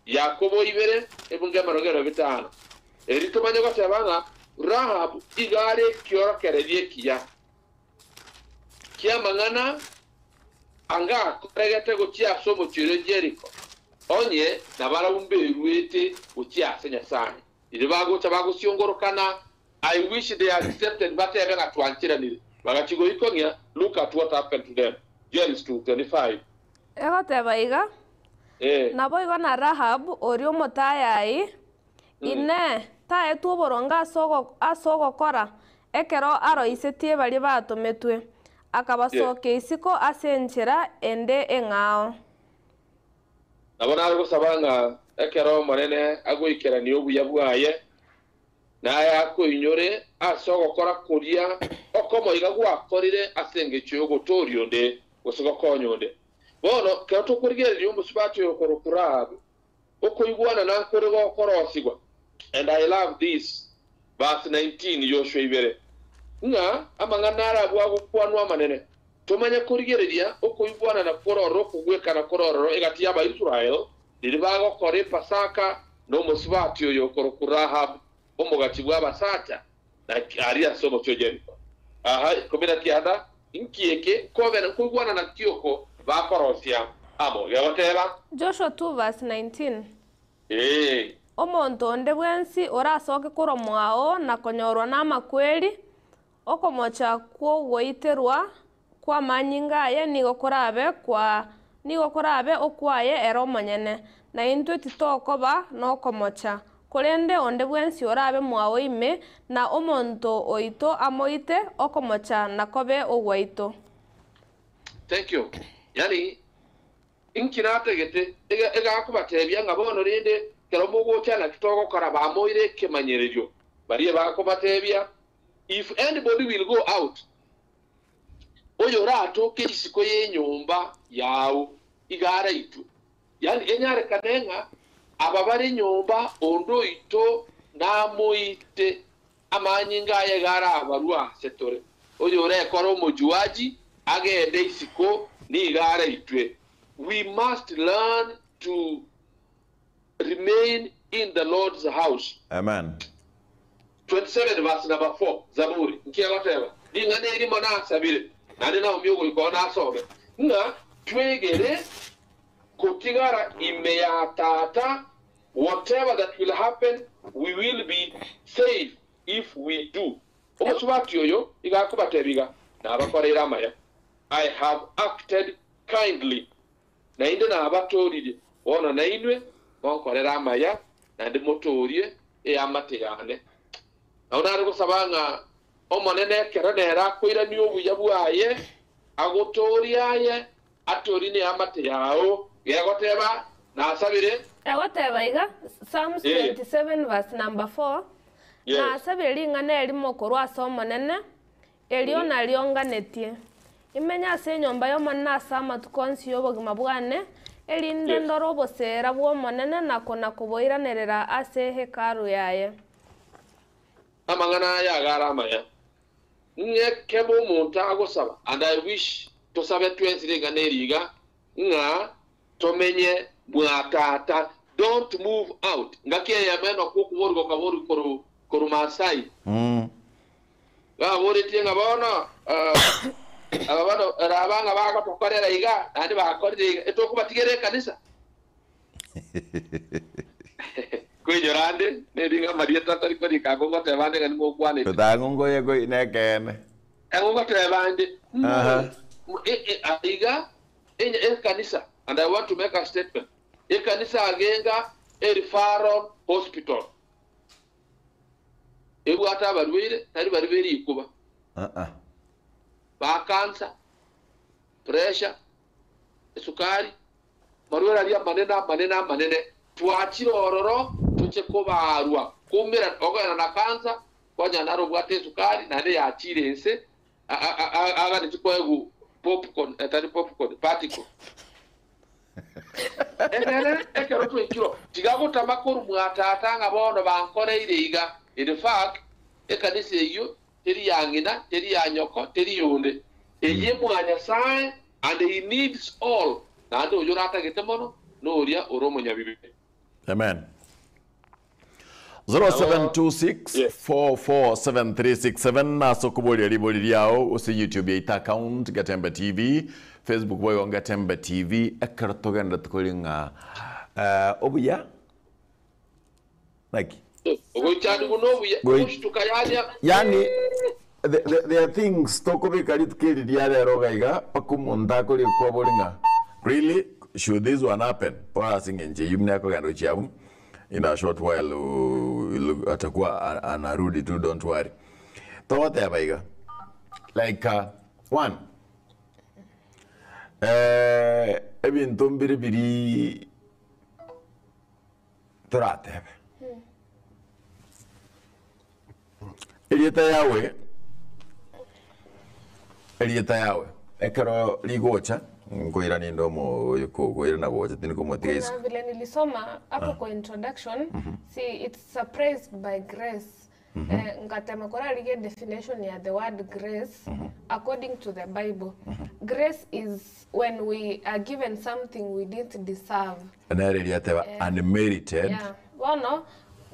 Yakobo ibere ebungo emerongo ere na bitano eri tomanye goteba ng'a Rahab iga are ekiorokererio ekiya ki'amang'ana anga akoregete gochia ase omochie oria Jeriko, onye nabarabwo mberuete gochia ase Nyasae. Riria bagocha bagosiongorokana, I wish they accepted batebe ng'a twancheranire. Bagachia goikong'ia, look at what happened to them. James 2:25. Egoteba iga, Eh. Naboigo na Rahabu, oria omotayayi, Inee, taetwe oboronge ase ogokora, ekero aroisetie baria batometwe, akabasokia isiko ase enchera ende eng'ao? Nabo nare gosaba ng'a ekero Omonene agoikerania obuya bwaye, naye akoinyore ase ogokora koria okomo iga gwakorire ase engencho y'ogotooria onde, gose gokonya onde. Bono, kero tokorigereria omosubati oyo okorokwa Rahabu, Okoigwanana nkore gokorosigwa, and I love this, verse 19, Yoshua ibere, ng'a amang'ana arabwo agokwanwa amanene, tomanye korigereria okoigwanana kororo okogwekana kororo egati y'Abaisrael riria bagokora Epasaka na omosubati oyo okorokwa Rahab omogachi bw'abasacha na aria ase omochie o Jeriko. Aha 19, Inki eke nkobe nkoigwanana ki oko bakorosia amo? Gegoteba. Joshua 2 verse 19. Ee. Omonto onde bwensi orasoke korwa mwao na konyorwa namakweri, okomocha kw'ogoiterwa kw'amanyinga aye nigo korabe kwa nigo korabe okwaye ere omonyene, na intwe titokoba nokomocha. Korende onde bwensi orabe mwao ime, na omonto oito amoite, okomocha nakobe ogwaito. Thank you. Yaani inki natagete egakobatebia ng'a bono rende kero mogocha naki togokora bamoire ekemanyererio baria bakobatebia if anybody will go out oyoratoke isiko y'enyomba yao iga araitwe. Yaani enyarekane ng'a aba bare nyomba onde oito namoite, amanyinga aye iga arabarwe ase tore. Oyorekore omojuaji agende isiko nigo araitwe. We must learn to remain in the Lord's house. Amen. 27 verse number 4, Zaburi, nki egoteba? Ring'ana erimo nasabire, naende Naomi ogoika oo nasome, ng'a twegere kotigara ime ya Tata, whatever that will happen, we will be safe if we do. Omosubati oyo iga akobatebia iga, Nabakoreire amaya, I have acted kindly. Naende nabatooririe, bono nainwe monkorere amaya, naende motoorie eamate yane. Nabo nare gosaba ng'a Omonene ekero nere akoirania obuya bwaye, agotoorie aye, atoorie neamate yao. Gegoteba, Nasabire. Egoteba iga, Psalms 27 verse number 4, Nasabire ring'ana erimo korwa ase Omonene, Erio nario nganetie, imenye ase enyomba y'Omonene ase amatuko onsi y'obogima bwane, erinde ndore oboseera bw'Omonene na kona-koboiranerera ase Hekalu yaye. Amang'ana aya iga are amaya, ng'a ekebe omonto agosaba, and I wish tosabe twensi ring'ana eri iga, ng'a tomenye mwa tata, don't move out. Ngaki eyemo enoka okoborigwa okaborigwa korwa korwa Maasai. Baboretie ng'a bono aba bono raba ng'a bagotokorera iga, naende bakorire iga, etokobatigera ekanisa? Koinyora ande, neri ng'a amarieta atari korika ako ngoteba ande ng'a nimokwanete. Tang'u ngoye koi nekeene. Ang'o ngoteba ande, no, aiga ekanisa, and I want to make a statement, ekanisa agenga e referral hospital. Ebwate abarwaire tari baria be rikuba, ba cancer, pressure, esukari, amarwaire aria amanene amanene amanene. Twachire ororo toche kobarwa koumera okogenda na cancer, kwanyora naro obwate esukari naende yachire ense aganetie koegwa popcorn etari popcorn, particle. Ekere ekero twaikirwe, tiga gotama korwa mwa tata ng'a bono bankoreire iga. In fact, ekanisa eyio teri ya ng'ina, teri ya nyoko, teri yonde. Eyio mwa Nyasae and he needs all, naende oyio oratagete mono noria ore omonyabibe. Amen. 0726447367 ase okoboria ribori riao ase YouTube yaito account Getembe TV, Facebook boigo Getembe TV ekero togenderete kori ng'a eh, obuya naki Ogoichani buna obuya, Goi- ogoshituka yani yani there are things tokobeka rituko eri ria rero iga iga mpaka omonto akorikwa bori ng'a really? should this one happen, bono ase eng'encho eyio buna ekogenda gochia abwo, in a short while atakuwa anarudi tu don't worry. Togoteba iga, like one, ebinto mbire birii toratebe. Erieta Yahweh, erieta Yahweh, ekero rigocha, nkoira ninde omo oyo koirana gocha tindi komotiga Kuna isiko. vile nilisoma hapo kwa introduction, see it's surprised by grace. Eh, nkatema korarigia definition ya the word grace according to the Bible. Grace is when we are given something we didn't deserve. Nere riateba unmerited. Yeah. Bono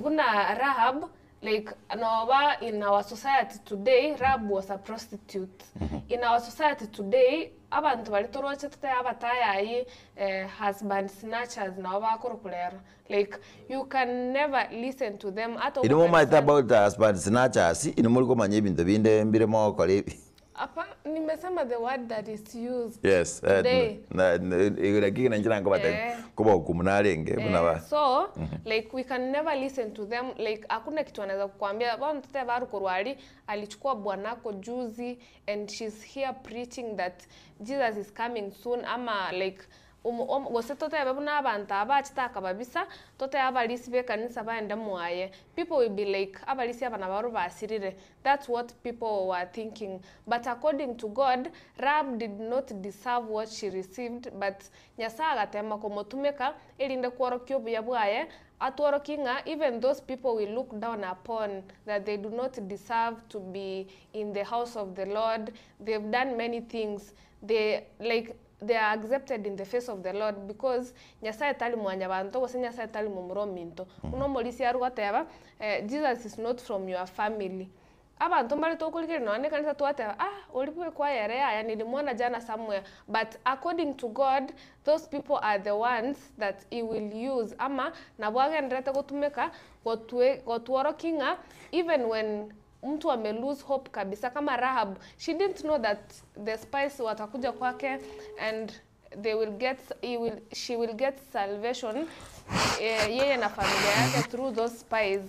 buna Rahab like noba in our society today Rahab was a prostitute. In our society today abanto bari toroche tote abatayayi eh, husband snatchers nabo bakorokurera like you can never listen to them ata Inwe momaete ogokanisa- about husband snatchers, inwe mori komanya ebinto binde mbire mogokora ebi. Apa, nimesema the word that is used Yes, eh, today. lakini nanchira nkobatebia Eh. kobahukumu narenge buna Eh, ba so like we can never listen to them like hakuna kitu anaweza kukwambia bwana mtoto baru kurwali alichukua bwanako juzi and she's here preaching that Jesus is coming soon ama like gose totebe buna abantu abachitaka babisa tote abalisi bekanisa baende mwaye people will be like abalisi abana baro basirire that's what people were thinking but according to God Rahab did not deserve what she received but Nyasaye agatema komotumeka erinde kworokia obuya bwaye atworokia ng'a even those people we look down upon that they do not deserve to be in the house of the Lord they've done many things they like they are accepted in the face of the Lord because Nyasaye tari mwanyabanto gose Nyasaye tari momura ominto buna omorisia arigoteba eh, Jesus is not from your family abanto mbare tokorigereria nonya na ekanisa twateba ah ori bwe kwayere yaya nilimwona jana somewhere but according to God those people are the ones that he will use ama nabo agenderete gotumeka gotwe gotworokia ng'a even when mtu ame lose hope kabisa kama Rahab she didn't know that the spies watakuja kwake and they will get he will, she will get salvation eh, yeye na familia yake through those spies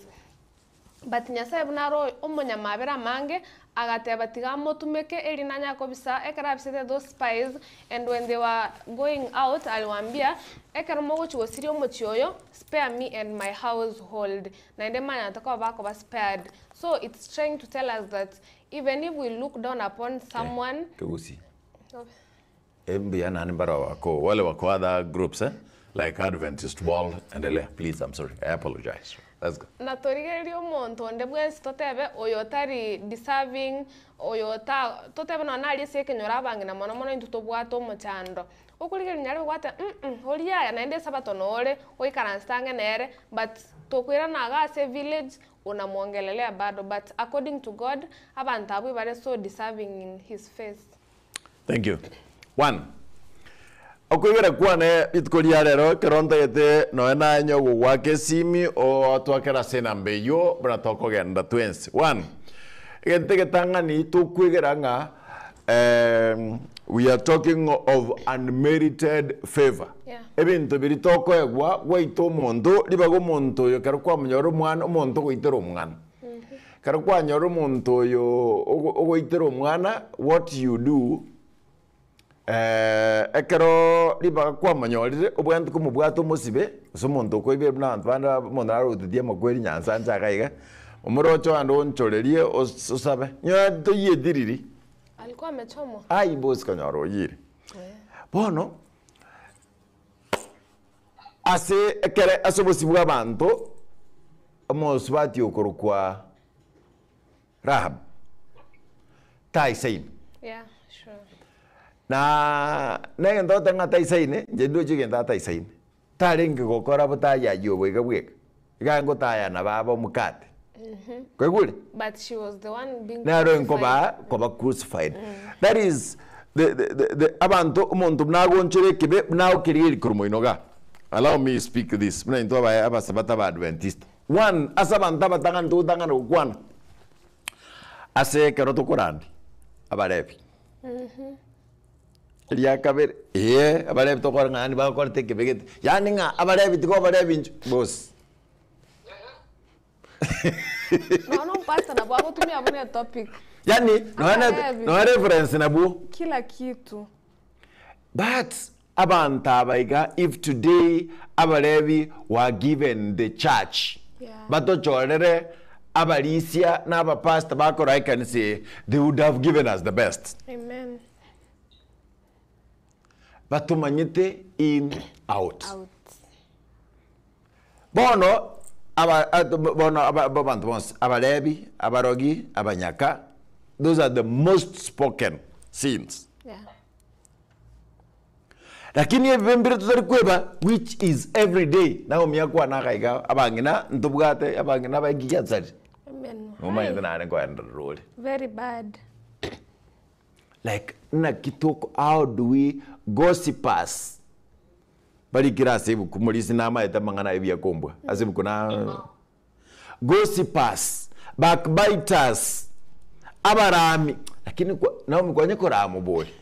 but Nyasaye buna aro omonyamabera amange agateba tiga amotumeke eri nanya kobisa ekero abisete those spies and when they were going out aliwaambia ekero mogochi gosiria omochi oyo spare me and my household naende manyate koba bakoba spared so it's trying to tell us that even if we look down upon someone Kegusi. Mbuya nani mbaro wako wale wako other groups eh? Like Adventist World endelea please I'm sorry I apologize. Let's go. Na torigereria omonto onde bwensi totebe oyo otari deserving oyo ota totebe nonya naria ase ekenyoro abang'ina mono mono intwe tobwate omochando okorigereria nyarebe gwateba mm oria aya naende esabato nore oikaranse ang'e nere but tokoirana iga ase evillage unamwongelelea bado but according to God abanto abwo ibare so deserving in his face. Thank you. One, okoigera kwane rituko ria rero ekero ntagete nonya naye ogogoaka esimi otwakere ase enamba eywo buna tokogenda twensi. One, egento egetang'ani tokwegera ng'a we are talking of unmerited favour. Yeah. Ebinto biria tokoegwa gwaita omonto ribaga omonto oyo ekero kwamonyora omwana omonto ogoitera omwana. Ekero kwanyora omonto oyo ogoitera omwana what you do ekero ribaga kwamonyorire obwenerete komobwata omosibe gose omonto okoibera buna abanto bande omonto nare ogotetia amakweri nyansa inche iga iga, omoroche ogende oonchorerie osabe, nyora toyieti riria. Alikuwa amechomwa? Aye bosi konyora oyire. Bono, ase ekere ase obosio bwa abanto, omosubati okorokwa Rahab, taisaini. Yeah, sure. Na negento ogoteba ng'a taisaini, inche ndoche egento ataisaini. Tarenge gokora botayayia oboiga bweka, iga ngotayana baba omokate. Kwaigure? But she was the one being Nero crucified. nkoba koba crucified. That is the, the, the, the abanto omonto buna agonchora ekibe buna agokerigeria korwa moino igaa. Allow me speak this buna intwe abaye abasabata ba Adventista. One, ase abanto abatang'ani togotang'ana gokwana ase ekero tokorandia abarebi. Eria kabere, ee, abarebi tokora ng'a yaani bakorete ekebe gete, yaani ng'a abarebi tiga obarebi inche, boss. Nonya omopastor nabo agotumia buna etopic. Yaani nonya na Abarebi. nonya reference nabwo. Kila kitu. But abanto aba iga if today abarebi were given the church Yeah. batochorere abarisia na abapastor bakora ekanisa eye they would have given us the best. Amen. Batomanyete in out. Out. Bono aba a bono aba abanto bonsi abarebi, abarogi, abanyaka, those are the most spoken sins. Yeah. Lakini ebibe mbire totari kweba which is every day Naomi akwana iga iga abang'ina ntobwate abang'ina abaegigiansari Amen. nomanyete nare nkoenderera ore. Very bad. Like naki toko how do we gossipers barikire ase ebuku morisi namaete amang'ana aye buya kombua ase ebuku na gossipers, backbiters, abarami lakini kwa Naomi kwanya korama bori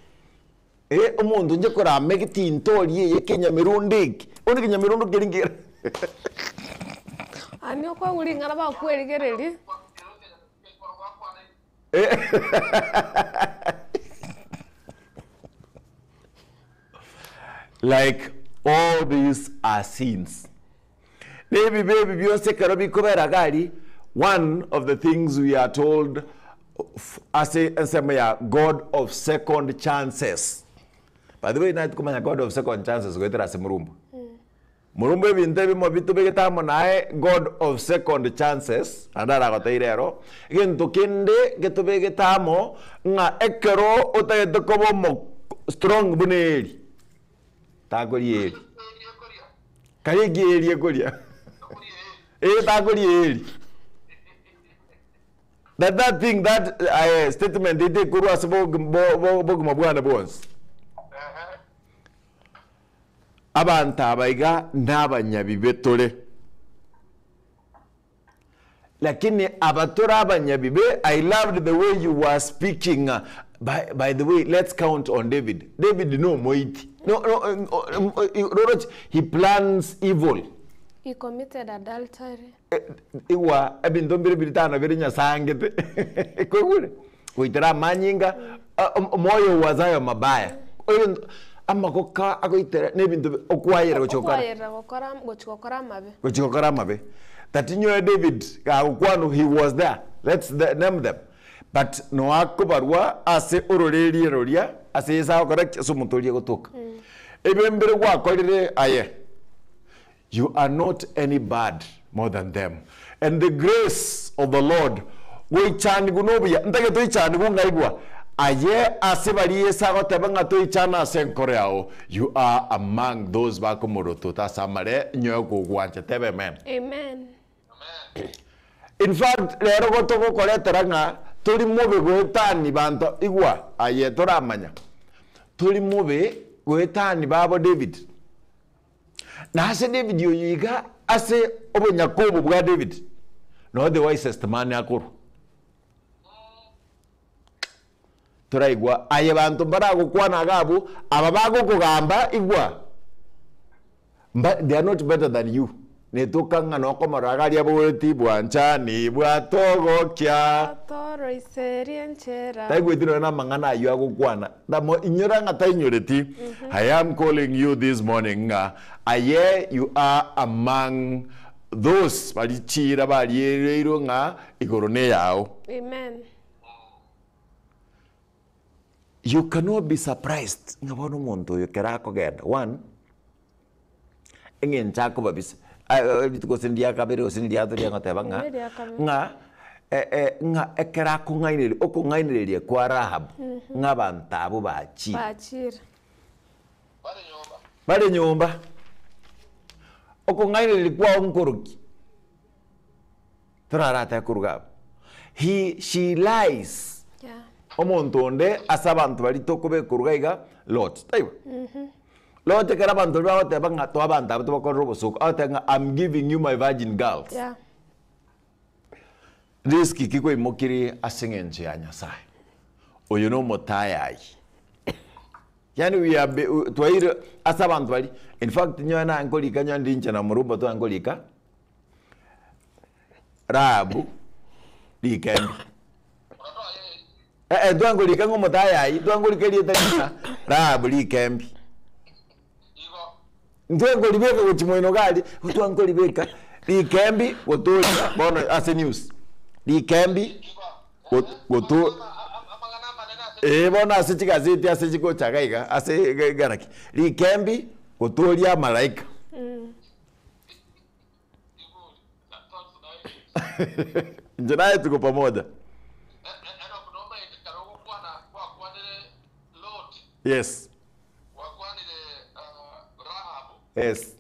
eh omonto onye korama egetinto oria eye ekenyamerondo eke bono ekenyamerondo keria nkere Ani okoigwa ring'ana bakwerigereria. Like all these are sins. Na ebibe ebi bionsi ekero bikobera iga aria, one of the things we are told ase ensemo ya God of second chances. By the way, naye tikomanya God of second chances goetera ase Murumbu. Morumba ebinto ebimo bitobegete amo naye God of second chances, naende aragoteire ero, egento kende getobegete amo, ng'a ekero otagete koba omo strong buna eeri, takoria eeri. Karia eki eeri ekoria. Ee takoria eeri. That that thing that aye statement ete ekorwa ase bogima bwane bwonsi. Abanto aba iga nabanyabibe tore. Lakini aba tore abanyabibe, I loved the way you were speaking. By, by the way, let's count on David. David no omoiti. No, no, roroche, he plans evil. He committed adultery. Igwa ebinto mbire bitano bire Nyasae angete. Kwaigure? Goitera amanyinga, omoyo owazayo mabaya. Ebinto amagoka agoitera na ebinto bi okwayera gochia gokora. Okwayerera gokora gochia gokora amabe. Gochia gokora amabe. Tatinyoe David gagokwanwa he was there, let's the name them. But noa akobarwa ase ororeria roria ase Yeso agokora ki? Ase omonto oria gotoka. Ebibe mbire gwakorire aye. You are not any bad more than them and the grace of the Lord goichanigwa nobuya ntagete oichanigwe ng'aigwa aye ase baria Yeso agoteba ng'a toichane ase enkoro yao you are among those bakomorotota ase amare nyoe kogwancha teba amen. Amen. In fact rero gotogokoretera ng'a tori mobe goetani banto igwa aye toramanya tori mobe goetani babo David. Na ase David oyo iga, ase obonyakobo bwa David, noo the wisest man akorwa. Toraigwa aye banto mbaragokwana iga abwo, aba bagokogamba igwa, mba they are not better than you. Netoka ng'a nokomorora iga aria aboreti bwanchani bwatogokia. Toroiserie enchera. Taigweti nonya na amang'ana ayio agokwana. Ndamo inyora ng'a tainyoreti. I am calling you this morning ng'a aye you are among those baria chiira bariereirwe ng'a igoro neyao. Amen. You cannot be surprised ng'a bono omonto oyo ekero akogenda, one, eng'encho akobabisa rituko gose ndiria kabere gose ndiria gatato riria ngoteba ng'a Riria kabere. ng'a ng'a ekero akong'ainereria okong'ainereria kwa Rahab ng'a abanto abwo bachire. Bachire. Bare nyomba. Bare nyomba. Okong'ainereria kwao nkoroki? Toraratae koruga abwo. He, she lies. Yeah. Omonto onde ase abanto baria tokobeka koruga iga, Lot, taibo? Lot ekero abanto baria bagoteba ng'a toa abanto aba tobakorere obosooku, agoteba ng'a I'm giving you my virgin girls. Yeah. Risk ki kwaimokirie ase eng'encho ya Nyasaye? Oyo nomotayayi. Yaani we are be, twaire ase abanto baria, in fact nyowe naye nkorika nyowe ndi inche na omoromba twaye nkorika, Rahabu rikembi. Eh, eh, twaye nkorika ng'a omotayayi, twaye nkorika erieta ring'a Rahabu rikembi. Ntwaye nkoribeka gochia moino iga aria, twaye nkoribeka rikembi gotoria bono ase news, rikembi got- goto eh bono ase chigazeti ase chigocha iga iga ase iga iga naki, rikembi gotoria amalaika. Inche naye tuko pamoja. Yes. Yes.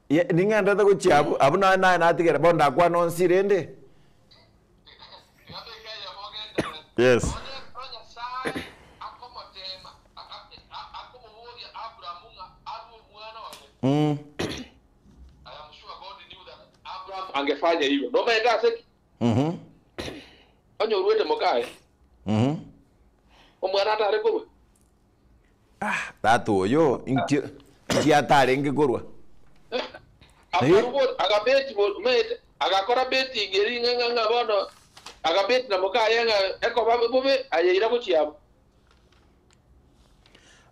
Ye- Ning'endete gochia abwo, abwo naye naye natigere bono ndakwana onsi rende. Yes. Mm. Angefanya hivyo nomaende ase Onye oruete mokaye, omwana atare korwa. Ah, tata oyo inki inki atarenge korwa? Akarwa agabeti omanyete agakora betting eri ng'a ng'a ng'a bono agabeti na mokaye ng'a ekoba bobe ayeira gochia abwo.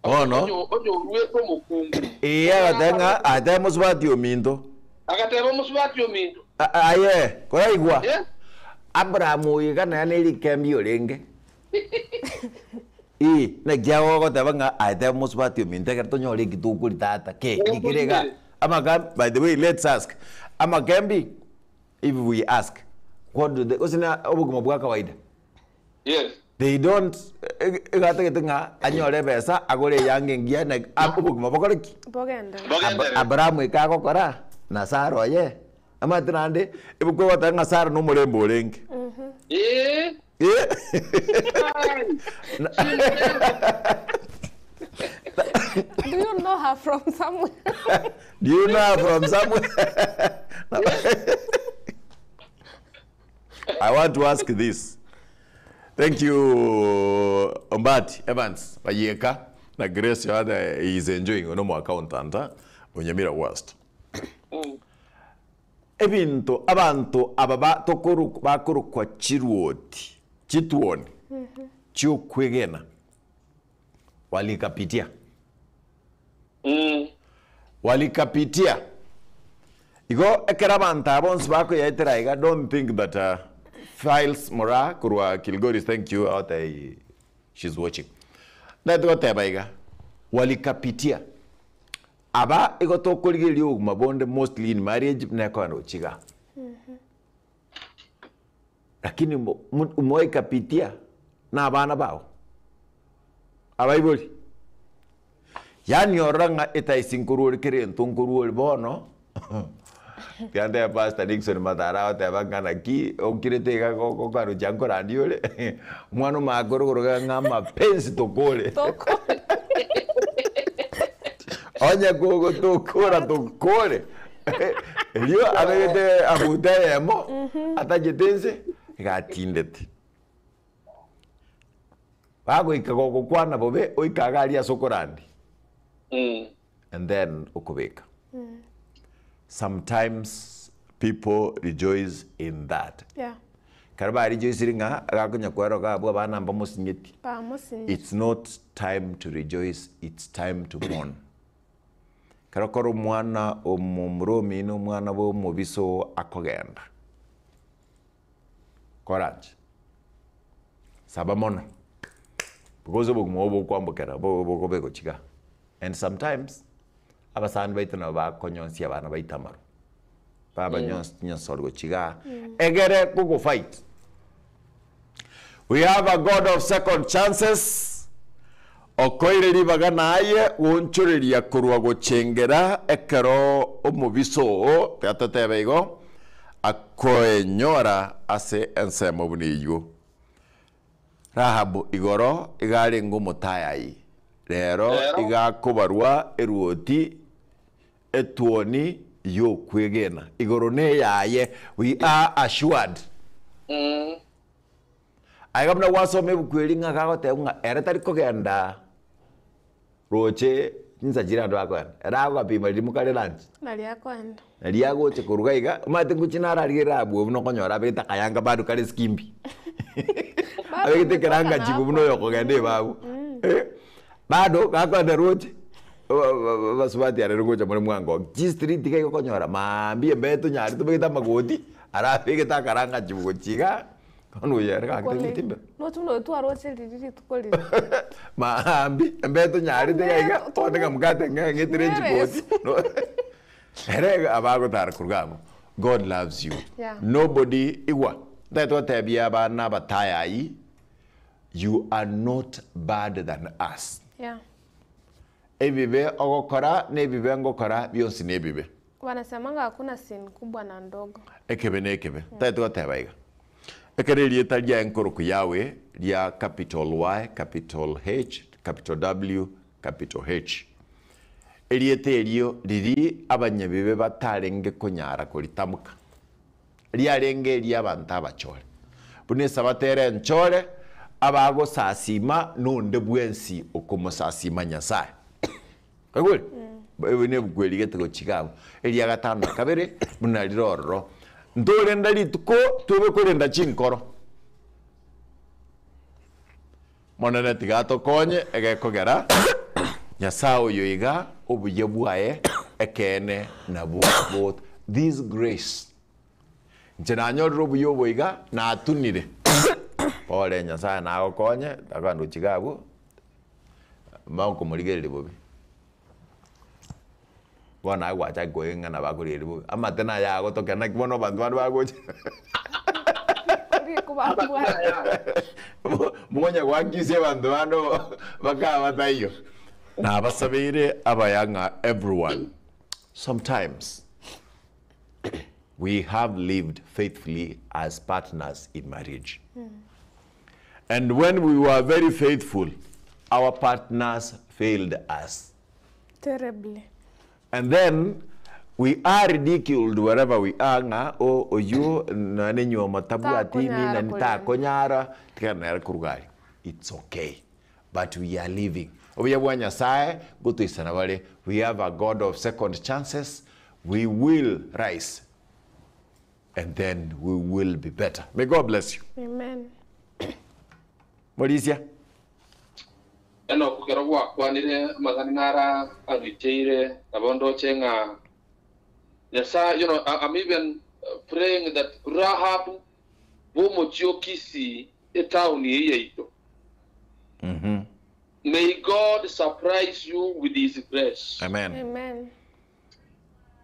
Bono Onye onye oruete omokungu. ee agateba ng'a agateba mosubati ominto. Agateba omosubati ominto. Aye, koraigwa? Yes. Abraham oyo iga naye nerikembi orenge. Ee, naki agogoteba ng'a aye teba mosubati ominto ekero tonyore eki tokori tata, ke kere iga. Amakambi, by the way, let's ask, amakembi, if we ask, what do they, gose na obogima bwa kawaida? Yes. They don't, iga atagete ng'a anyore ebesa, agore eyanga engiya, na obogima bokore ki? Bogenderere. Bogenderere. Abrahamu eke agokora, na Sara oye, Omanyete naende, ebuku egoteba ng'a Sara nomorembe orenge. Ee. Eh. Ai. Do you know her from somewhere? Do you know her from somewhere? I want to ask this. Thank you, Ombati Evans Bayeka na Grace Yohana he is enjoying ono mo accountant Onyamira West. Ebinto abanto aba ba tokorokwa bakorokwa chiruoti, chituoni chi'okwegena, walikapitia. Walikapitia. Igo ekero abanto aba bonsi bakoyaetera iga, don't think that uh, Files Moraa korwa Kilgoris, thank you, out there, she's watching. Ndagete goteba iga, walikapitia. Aba igo tokorigereria obogima bonde mostly in marriage buna ekogenda gochia igaa. Lakini moikapitia na abana bao, abaibori, yaani orora ng'a etaisi nkorwa ore kera egento nkorwa ore bono, tiga ntebe Pastor Dickson Matara agoteba ng'a naki okirete iga gokarochia nkorandia ore, omwana omake ore koroka ng'a amapenzi tokore. Tokore. Onye kogotokora tokore. Erio abegete abuta eyemo, atachete inse, iga atindete. Bagoika gogokwana bobe, oike iga aria ase okorandia. And then okobeka. Sometimes people rejoice in that. Yeah. Ekero barejoicire ng'a agakonya kweroka abwo abana mbamosinyeti. Bamosinyeti. It's not time to rejoice, it's time to mourn. Ekero kore omwana omomura omino omwana bwa omobisa oo akogenda, koranche, saba mono, because obogima obo bokwambokera bo bokoba egochiga. And sometimes, abasani baito nabo bakonyonsia abana baito amaru, babanyonsi chinyonsori gochia igaa, egere gogofight. We have a God of second chances, okoire ribaga naye goonchoreria korwa gochengera ekero omobisa oo, tiga totebe igo, akoenyora ase ensemo buna eyio. Rahabu igoro iga arenge omotayayi, rero iga akobarwa eruoti etuoni y'okwegena. Igoro neyaye, we are assured. Aiga buna gwasoma ebuku eria ng'a gagoteba ng'a ere tari kogenda roche chinsa chiria abanto bakogenda, ere agogapima riria mokare lunch. Naria akoenda. Naria agocha koruga iga, omanyete ngochia naro arigerere abwo buna okonyora abegete akayanga bado kare skimbi. Bado Abegete ametoka ekeranga chibo buna nakwa. oyo okogenda ebabu. Eh, bado gakoenda roche, abasubati arero ngocha more mwango, chistreet iga iga okonyora maambia embeo tonyare tobegete amagoti, arabegete akaranga chibo gochia igaa, bono oyo ere gaki tobegete embeo. Nochi buna oyo twaroche riria rituko riria. Maambia embeo tonyarete iga iga, bono ng'a mokate ng'a ng'etire Ng'ereso. chigoti, ere abagotara korwa abwo. God loves you. Yeah. Nobody igwa ntagete gotebia abana abatayayi you are not bad than us. Yeah. Ebibe ogokora na ebibe ngokora bionsi nebibe. Wanasemanga hakuna sin kubwa na ndogo. Ekebe nekebe. Ntagete goteba iga, ekero erieta riaye nkoroku Yahweh ria capital Y, capital H, capital W, capital H. Erieta erio riria abanyabibe batarenge konyara koritamka, riarenge eri'abanto abachore. Buna Esabato ere enchore, abagosasima nonde bwensi okomosasima Nyasae. Kwaigure? Ebi nebuku erigete gochia iga abwo, eria gatano na kabere, buna rire ororo. Ntorenda rituko, tobe korenda chinkoro. Monene tiga atokonye egekogera Nyasae oyo iga obuya bwaye ekeene nabwo bo this grace. Inche nanyorire obuya obo iga natunire. Pole Nyasae nagokonye takandochi iga abwo maokomorigereria bobe. Bono naye gwachaka koeng'ana bakorigereria bobe. Amate naye agotokera naki bono abanto bande bagocha. Mokonya goakisia abanto bande bakaba bataiyo. Nabasabeire abaya ng'a everyone sometimes we have lived faithfully as partners in marriage and when we were very faithful our partners failed us. Terribly. And then we are ridiculed wherever we are ng'a o oyio nonye enyuomo tabwati Takonyara nini nani korenda. takonyara tiga nere korwa aria. It's okay but we are living. Obuya bwa Nyasaye ngotoisana bare we have a God of second chances we will rise and then we will be better. May God bless you. Amen. Morisia. Enoku ekero gwakwanire amang'ana naro ang'icheire, nabo ndoche ng'a Nyasae, you know, I'm even praying that Rahab bw'omochie o Kisii, etown eye yaito. May God surprise you with his grace. Amen. Amen.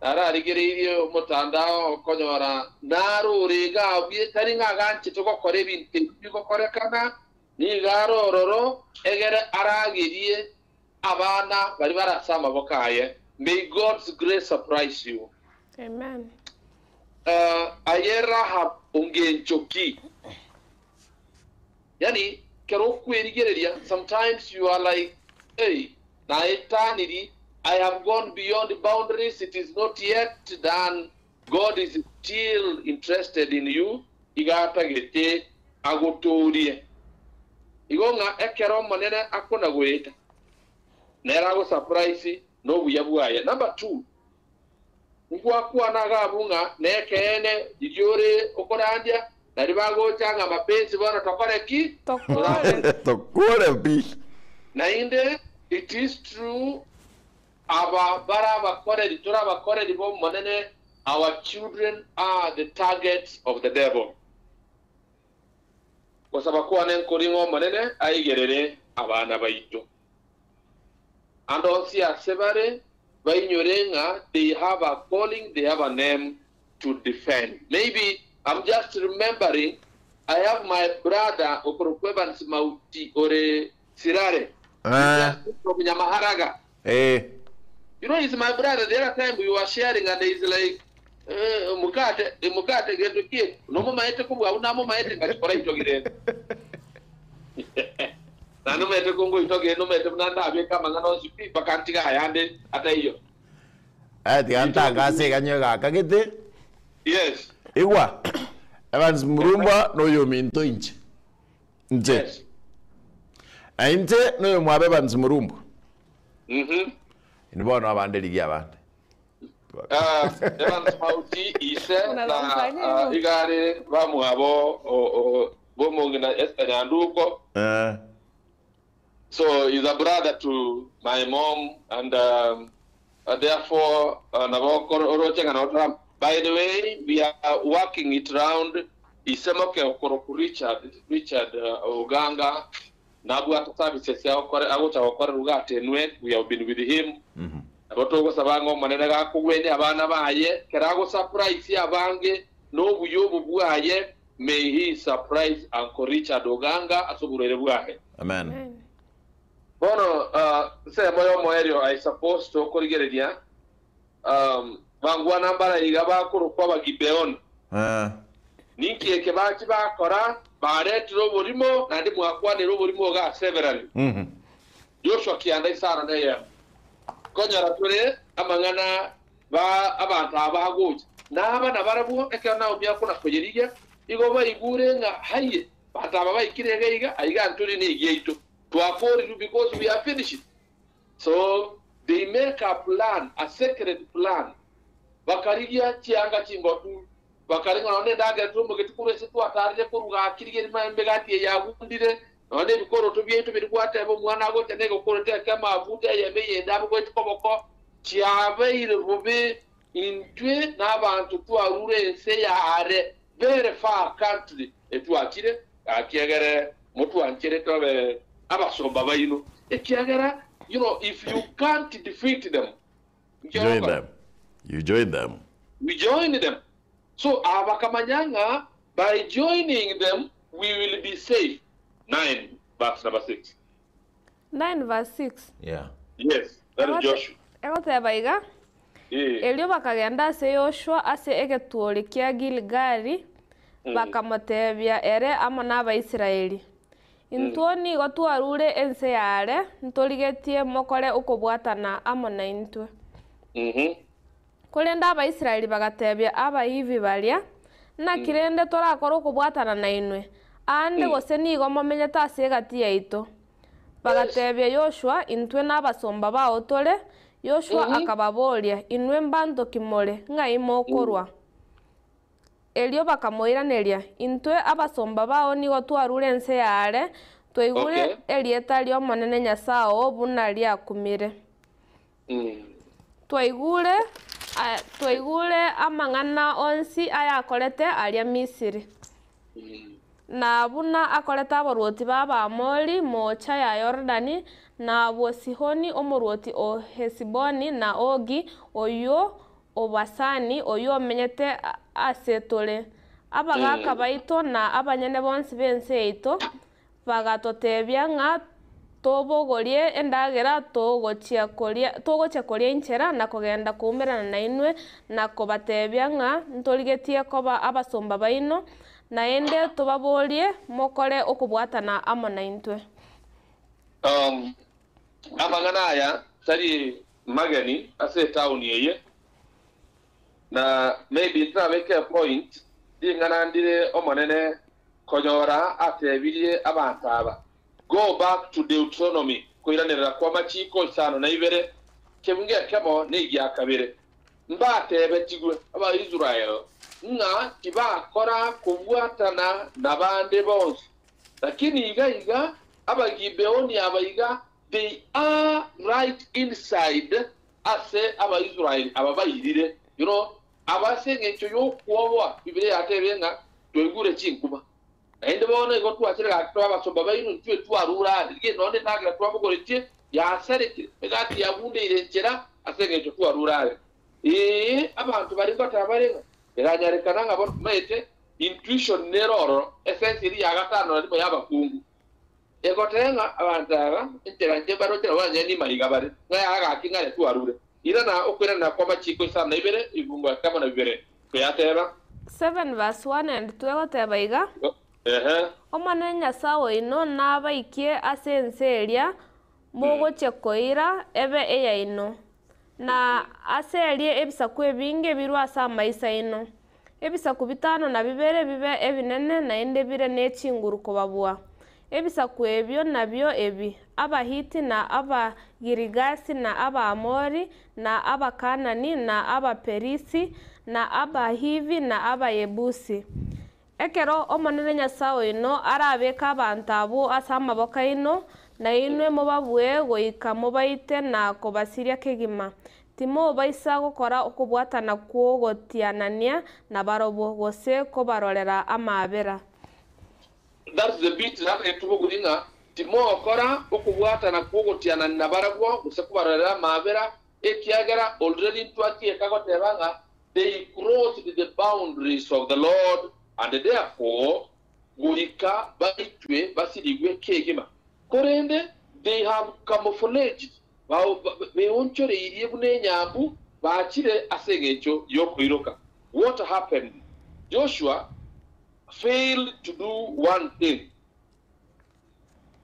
Nararigereirie omotandao okonyora naro ore iga abwo tari ng'a aganchete gokora ebinto ebi bigokorekana, Nigo are ororo egere aragerie abana baria bare ase amaboko aye. May God's grace surprise you. Amen. Aye Rahab ongencho ki? Yani kero okwerigereria sometimes you are like hey naetaniri I have gone beyond boundaries it is not yet done God is still interested in you, iga atagete agotoorie. Igo ng'a ekero Omonene akona goeta, nere ago surprise nobuya bwaye. Number two, ngwakwana iga abwo ng'a nekeene riria ore okorandia, nario bagocha ng'a mapenzi bono tokore ki? Tokore. Tokore pi. Naende it is true Aba bare abakoreri, tore abakoreri b'Omonene, our children are the targets of the devil. Gosaba kwane nkori ng'a Omonene aigerere abana baito. Ande onsi ase bare, bainyore ng'a they have a calling, they have a name to defend. Maybe I'm just remembering, I have my brother okorokwa Evans Mauti ore Sirare. Eh. He's from Nyamaharaga. Eh. You know, he's my brother. The other time we were sharing and he's like, eh, mukate, eh, mukate gento ki, nomomaete kobua buna amomaete ngachikora itogire. Na nomaete kongo itogire, nomaete buna ndabeka amang'ana onsi pi, mpaka ntiga ayande ataiyo. Eh, tiga ntangase iga nyoe gakagete. Yes. Igwa, Evans Murumba noyominto inche. Nche. Yes. Inche noyo mwabe Evans Murumbu. Mhm. Inwe bono abande rigia abande. Ah, Evans Mauti ise na Unazamfanyia ah, hivyo? igare bamwabo o- o- bomong'ina Esther Nyanduko. Eh. So he's a brother to my mom, and therefore, nabo oroche ng'a nabo Trump. By the way, we are working it round. Isemoke okoroku Richard, Richard Oganga, nabwate services agokore agocha gokorera iga atenwe, we have been with him. Nabo togosaba ng'a Omonene gakogwenia abana baye, kera agosurprise abange nobuya obo bwaye, may he surprise Uncle Richard Oganga ase oborwaire bwaye. Amen. Amen. Bono nsemo y'omoerio I suppose tokorigereria um, bangwana mbara iga bakorokwa Abagibeoni. Eh. Ninki eke bachi bakora? Baretire oborimo, naende mwakwanire oborimo iga severally. Joshua kianda isano na eyemo. Konyora tore amang'ana ba abanto aba bagocha. Na aba nabarabwo, ekero Naomi akona koyerigia, igo baigure ng'a haye, banto aba baikire iga iga, aiga ntore negiaito. Twakorirwe because we are finished. So they make a plan, a secret plan. Bakarigia chianga chingotu, bakaring'a nonya endagera twomogeti korwa ase twatarire koruga akirigia erima emegati eye yagundire, nonya ebikoroto biaito biria gwateba omwana agocha negekoroto eke amabuta eyemo eyende abe koboko, chiabeire bobe intwe n'abanto twarure ense yare very far country etwachire akiagere motwanchere tobe abasomba baino ekiagera you know if you can't defeat them Join them. You join them. we join them so abakamanya ng'a by joining them we will be safe 9 verse number 6 9 verse 6 Yeah. yes that is Joshua Egoteba iga Eh. erio bakagenda ase Yoshua ase egetuori kia Giligali bakamotebia ere amo n'Abaisraeli intwo nigo twarure ense yare ntorigetie mokore okobwatana amo na intwe Korende Abaisraeli bagatebia Abahivi baria, Naki rende torakore okobwatana nainwe, aande gose nigo momenyete ase egati yaito? Bagatebia Yoshua, Intwe nabasomba bao tore. Yoshua akababoria, Inwe mbanto ki more? Ng'ai mokorwa? Erio bakamoiraneria, Intwe abasomba bao nigo twarure ense y'aare, twaigure erieta ri'Omonene Nyasae oo buna riakumire. Twaigure twaigure amang'ana onsi ayakorete aria Misiri, na buna akorete abarwoti b'Abaamori moocha ya Yorodani, na abwo Sihoni omorwoti o Hesiboni, na Ogi, oyio o Basani, oyio omenyete ase tore. Abagaaka baito na abanyene bonsi b'ense yaito bagatotebia ng'a tobogorie endagera togochia koria togochia koria inchera na kogenda koumerana nainwe na kobatebia ng'a ntorigetie koba abasomba baino, naende tobaborie mokore okobwatana amo naintwe. Um, amang'ana aya tari mageni ase etaoni eye na maybe ntrabeke point ring'ana ndire Omonene konyora atebirie abanto aba go back to Deuteronomy koiranerera kwa machiko isano na ibere kebunge ekemo na egia kabere mbatebetigwe Abaisrael ng'a tibakora kobwatana na bande bonsi lakini iga iga Abagibeoni aba iga they are right inside ase Abaisraeli aba bairire you know abase eng'encho y'okwoboa Biblia yatebire ng'a twaigure chinkuma naende bono igo twachire gaki twa abasomba baino ntwe twarure ande rigia nonye endagera twabogoretie yasarekire egati yabundeire enchera ase eng'encho twarure are ee abanto bari ngoteba bare ng'a eranyarekana ng'a bono maete intuition nere ororo esense eri ya gatano na rimo y'abakungu egoteba ng'a abanto aba enchera nche baroche nabo banyene nimaiga bare ng'a yagaki ng'are twarure irana okoirana kwa machiko isano na ibere ibungo ekemo na bibere koyateba 7 verse 1 and 2 egoteba iga ehe Omonene Nyasae oino nabaikie ase ense eria mogochia koira ebe eyaino, na ase erie ebisaku ebinge birwe ase amaiso aino. Ebisaku bitano na bibere bibe ebinene naende bire ne chinguru kobabua. Ebisaku ebio nabio ebi, Abahiti, na Abagirigasi, na Abaamori, na Abakanani, na Abaperisi, na Abahivi, na Abayebusi. Ekero Omonene Nyasae oino arabeke abanto abwo ase amaboko aino, na inwe mobabue goika mobaite na kobasiria kegima, timobaisa gokora okobwatana kw'ogotianania nabarobwo, gose kobarorera amaabera. That's the bit natagete tobogori ng'a timokora okobwatana kw'ogotianania nabarabwo, gose kobarorera amaabera, ekiagera already ntwakieka goteba ng'a they crossed the boundaries of the Lord and therefore goika baitwe basirigwe kegima. Korende they have camouflaged, beonchoreirie buna enyambu, bachire ase engencho y'okoiroka. What happened? Joshua failed to do one thing.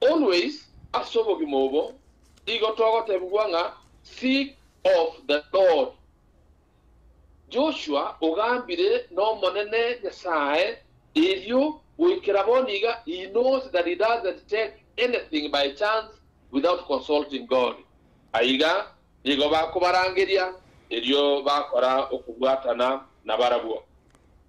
Always ase obogima obo igo togotebigwa ng'a seek of the Lord. Joshua ogambire n'Omonene Nyasae, erio goikera bono iga he knows that he doesn't take anything by chance without consulting God. Aiga nigo bakobarangeria erio bakora okobwatana nabarabwo.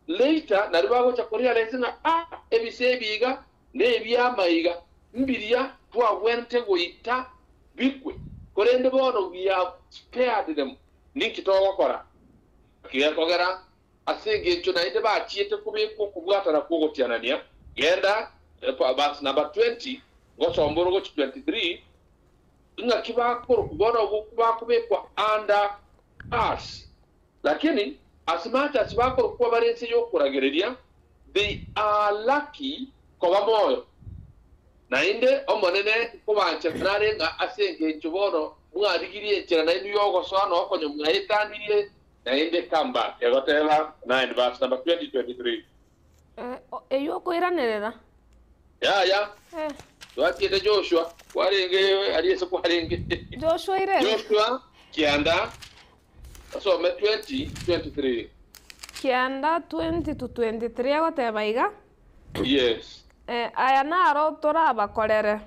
Later nario bagocha korealise ng'a ah ebise ebi iga nebi'amaiga mbiria twagwenerete goita bikwe, korende bono we have spared them. Ninki togokora? Gekogera ase engencho naende bachiete kobekwa okobwatana kw'ogotianania. Genda verse number 20 ngosomba ore gochia 23, ng'aki bakorokwa bono bakobekwa under curse. Lakini as much as bakorokwa bare ense y'okoragereria, they are lucky koba moyo. Naende Omonene nkobanchera nare ng'a ase engencho bono mwarigirie enchera nainwe y'ogosoa na okonya mwaetanirie, naende come back. Egoteba 9 verse number 20, 23. Eyio okoiranerera. Yaya, Eh. twatiete Joshua, kwarenge aria ase kwarenge. Joshua irere. Joshua kianda, asome 20, 23. Kianda 20 to 23 egoteba iga. Yes. Aya naro torabakorere,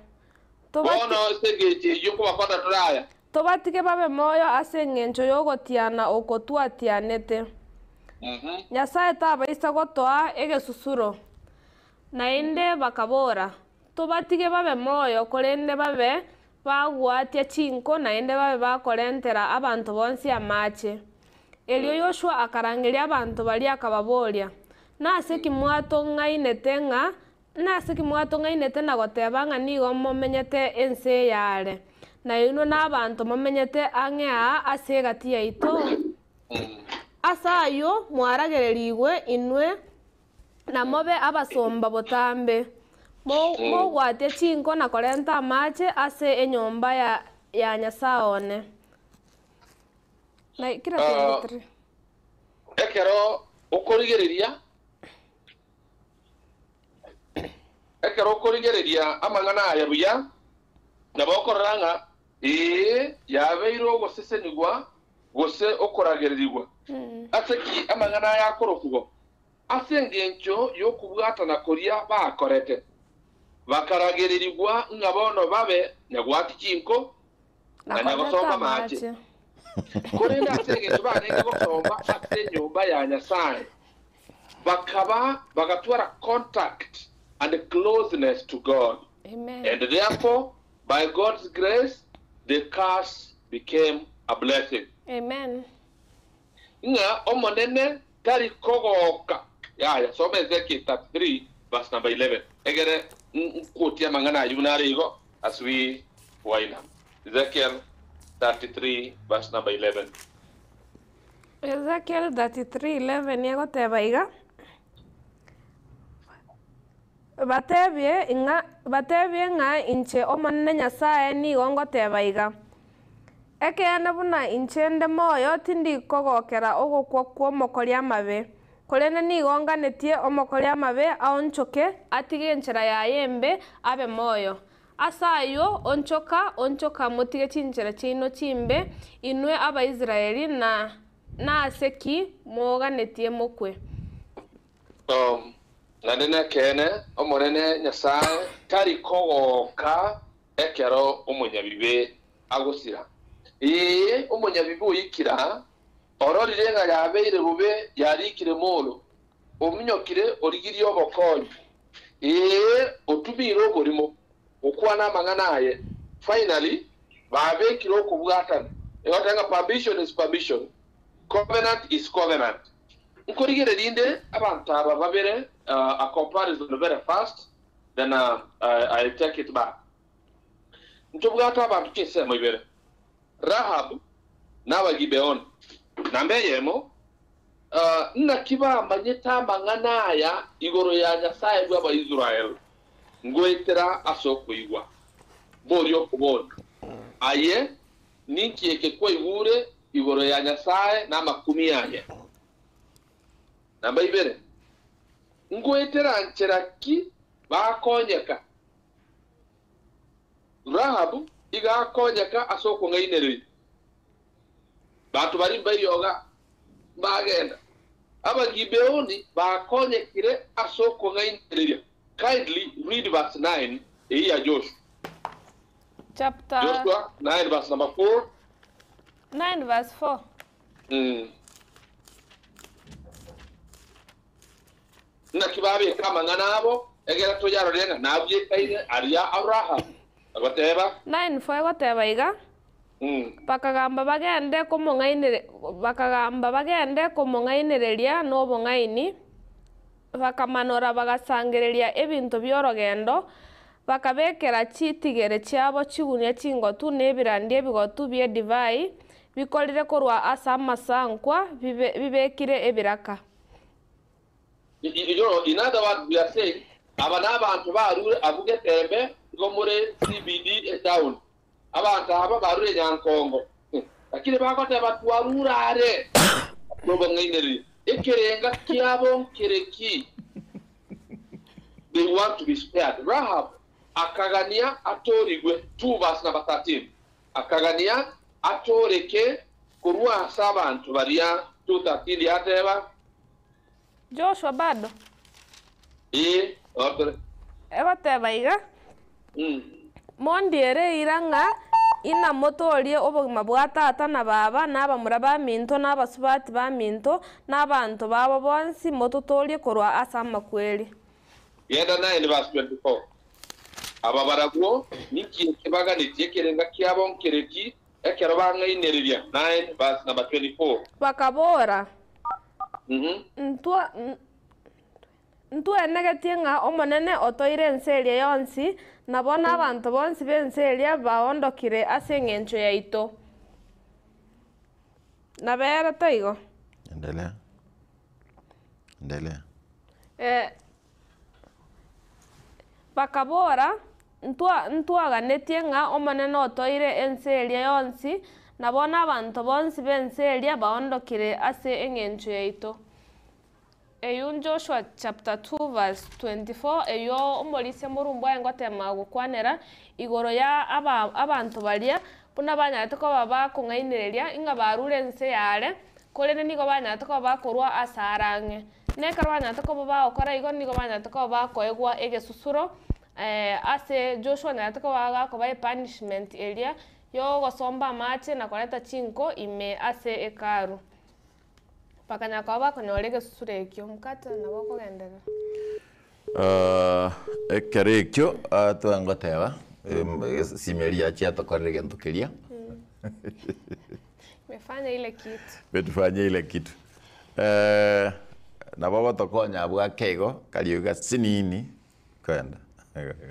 Bono ase engencho eyio nkobakwana tore aya. Tobatige babe moyo ase engencho y'ogotiana oko twatianete. Nyasae tabaisa gotoa egesusuro. Naende bakabora, Tobatige babe moyo, korende babe bagwatia chinko naende babe bakorentera abanto bonsi amache. Erio Yoshua akarangeria abanto baria akababoria, Nase ki mwatong'ainete ng'a nase ki mwatong'ainete na goteba ng'a nigo momenyete ense eye are, na inwe nabanto momenyete ang'e aa ase egati yaito? Ase ayio mwaragererigwe inwe na mobe abasomba botambe, mogwatie chinko na korenta amache ase enyomba ya Nyasae one. Na kira 23. Ekero okorigereria ekero okorigereria amang'ana aya buya, nabo okorora ng'a ee yabeire ogosesenigwa gose okoragererigwa. Ase ki amang'ana aya akorokwa igo? Ase engencho y'okobwatana koria bakorete, bakaragererigwa ng'a bono babe nyagwati chinko na nyagosomba amache. Korende ase engencho barenge gosomba ase enyomba ya Nyasae, bakaba bagatwara contact and closeness to God, Amen. and therefore by God's grace the curse became a blessing. Amen. Ng'a Omonene tari kogoka. Yaya, soma Ezekiel 33 verse number 11. Egere nkotie amang'ana ayio buna are igo as we wind up. Ezekiel 33 verse number 11. Ezekiel 33:11 egoteba iga, Batebie ng'a batebie ng'a inche Omonene Nyasae nigo ngoteba iga, Ekeene buna inche nde moyo tindi kogokera ogokwa kw'omokori amabe, korende nigo nganetie omokori amabe aonchoke, atige enchera yaye embe, abe moyo. Ase ayio, onchoka, onchoka, motige chinchera chiaino chimbe, inwe Abaisraeli, na nase ki moganetie mokwe? Naende nekeene, Omonene Nyasae tari kogoka ekero omonyabibe agosira. Ee, omonyabibe oikira, ororire ng'a yabeire bobe, yarikire moro, ominyokire origirie obokonyi. Ee, otumiire oborimo gokwana amang'ana aye. Finally, babekire okobwatana. Egoteba ng'a permission is permission, covenant is covenant. Nkorigereria inde abanto aba babere, a comparison very fast, then I take it back. Ntobwate abanto chinsemo ibere, Rahab na Abagibeoni. Namba eyemo, naki bamanyete amang'ana aya igoro ya Nyasae bw'Abaisrael ngoetera ase okoigwa? Boria okoboria, Aye ninki eke kwaigure igoro ya Nyasae na amakumi aye? Namba ibere, ngoetera nchera ki bakonyeka? Rahabu iga akonyeka ase okong'ainereria. Banto baria mbaioga, mbagenda. Abagibeoni bakonyekire ase okong'ainereria. Kindly read verse 9 eyio ya Joshua. Chapter Joshua 9 verse number 4. 9 verse 4. Naki babeka amang'ana abo, egere toyarore ng'a nabwekaine aria Abrahamu agoteba. 9 4 egoteba iga, Bakagamba bagende komong'ainere, bakagamba bagende komong'ainereria nobong'aini, bakamanora bagasangereria ebinto bi'orogendo, bakabekera chitigere chiabo chigunia chingotu na ebirandi ebigotu bi'edivai, bikorire korwa ase amasankwa bibe bibekire ebiraka. You know, in other words, we are saying, aba nabanto barure abwo Getembe, igo more CBD etown. Abanto aba barure Nyankongo. Lakini bagoteba twarure are nobong'ainereria. Ekerenga kiabo nkere ki? They want to be spared. Rahab akagania atorigwe, 2 verse number 13. Akagania atoreke korwa ase abanto baria, 2:13 yateba. Joshua bado. Ee, otore. Egoteba iga, Mondiere eira ng'a inamotoorie obogima bwa tata na baba, na abamura baminto, na abasubati baminto, na abanto babo bonsi, mototoorie korwa ase amakweri. Genda 9 verse 24. Aba barabwo ninki eke baganetie ekerenga kiabo nkereki ekero bang'ainereria 9 verse number 24. Bakabora, Ntwa, ntwenegetie ng'a Omonene otoire ense eria yonsi, na bono abanto bonsi b'ense eria baondokire ase engencho yaito. Nabere taigo. Endelea. Endelea. Eh, bakabora, Ntwa, ntwaganetie ng'a Omonene otoire ense eria yonsi, na bono abanto bonsi b'ense eria baondokire ase engencho yaito. Eyio Joshua chapter 2 verse 24, eyio omorisia morumbu aye ngotema gokwanera igoro ya aba, abanto baria, buna banyarete koba bakong'ainereria, ing'a barure ense y'are, Korende nigo banyarete koba bakorua ase are ang'e. Na ekero banyarete koba bagokora igo, nigo banyarete koba bakoegwa egesusuro, ase Joshua anyarete koba gakoba epunishment eria yogosomba amache na koreta chinko ime ase Hekalu. Bakanyara koba bakonyora egesusuro ekio. Mkate nabo okogenderera. Ekero ekio twengoteba, simeri yachia yatokorera egento keria. Imefanya ile kitu. Imetufanyia ile kitu. Eh, nabo ogotokonya abwo ake igo, karia iga sinini, kwenda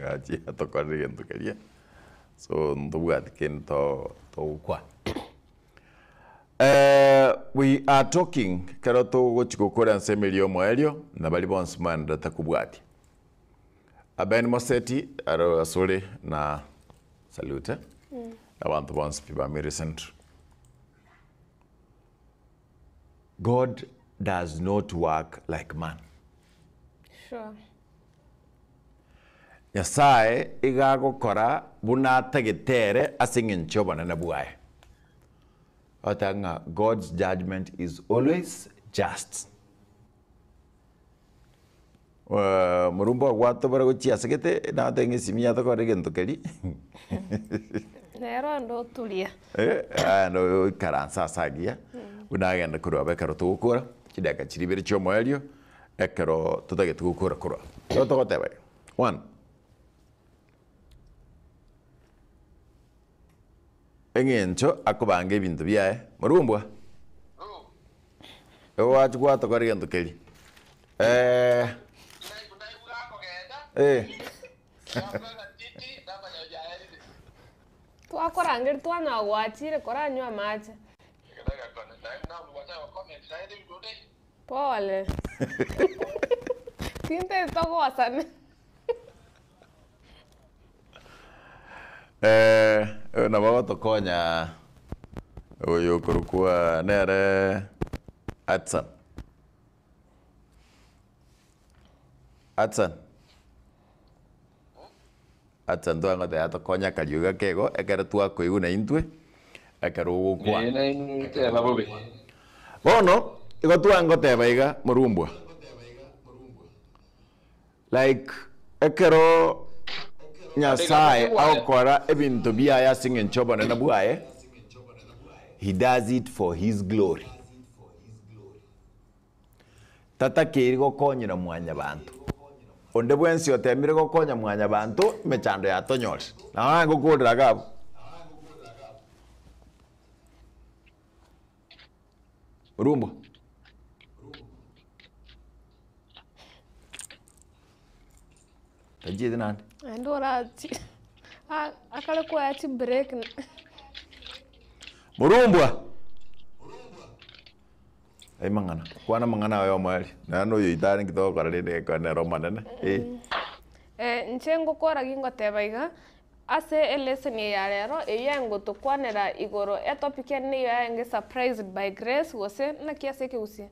gachia atokorera egento keria, so ntobwati kende to togokwana. Eh, we are talking ekero togochi gokora ense emeria omoerio, na baria bonsi mwenderete kobwatia. Ben Moseti aro asore na salute. Abanto bonsi pi ba Millicent. God does not work like man. Sure. Nyasae iga agokora buna atagete ere ase eng'encho y'obonene bwaye. Ogoteba ng'a God's judgment is always just. Morumba ogwatobora gochia ase gete, nagotebia ng'a esimi yatokora egento keria. Nere onde oturia. Aya oikaranse ase agiya, buna agenda korwa abwo ekero togokora, chidakika chiria ibere chia omoerio, ekero totagete gokora korwa abwo. Igo togoteba iga, one, eng'encho akobanga ebinto biaye, morumbwa, igo gwachia gwatokora egento keria Twakorangeria twanyora gwachire koranywe amache. Pole. Tinteti togosane. Oyo nabo agotokonya oyo okorokwa nere Hudson. Hudson. Hudson twangoteba atokonye akariogi gake igo ekero twakoigwa na intwe ekero ogokwana. Ee, nainwe teba bobe. Bono igo twangoteba iga morumbwa. Like ekero Nyasaye agokora ebinto biaye ase eng'encho y'obonene bwaye, he does it for his glory. Tatakeiri gokonyera mwanyabanto. Onde bwensi otemire gokonya mwanyabanto, emechando yatonyorire. Nabo naye ngokorera iga abwo. Orumbwa. Tachieti naende. Naende orachi akare koa chibreak. Morumbwa. Ai mang'ana, kwana amang'ana aye omoerio, naende oyo oito are nki togokora rende egekone nere omonene, eh. Inche ngokora gingoteba iga, ase elesson eye ya rero, eyio engotokwanera igoro etopic ere niyo yarenge surprised by grace gose naki ase ekegusii?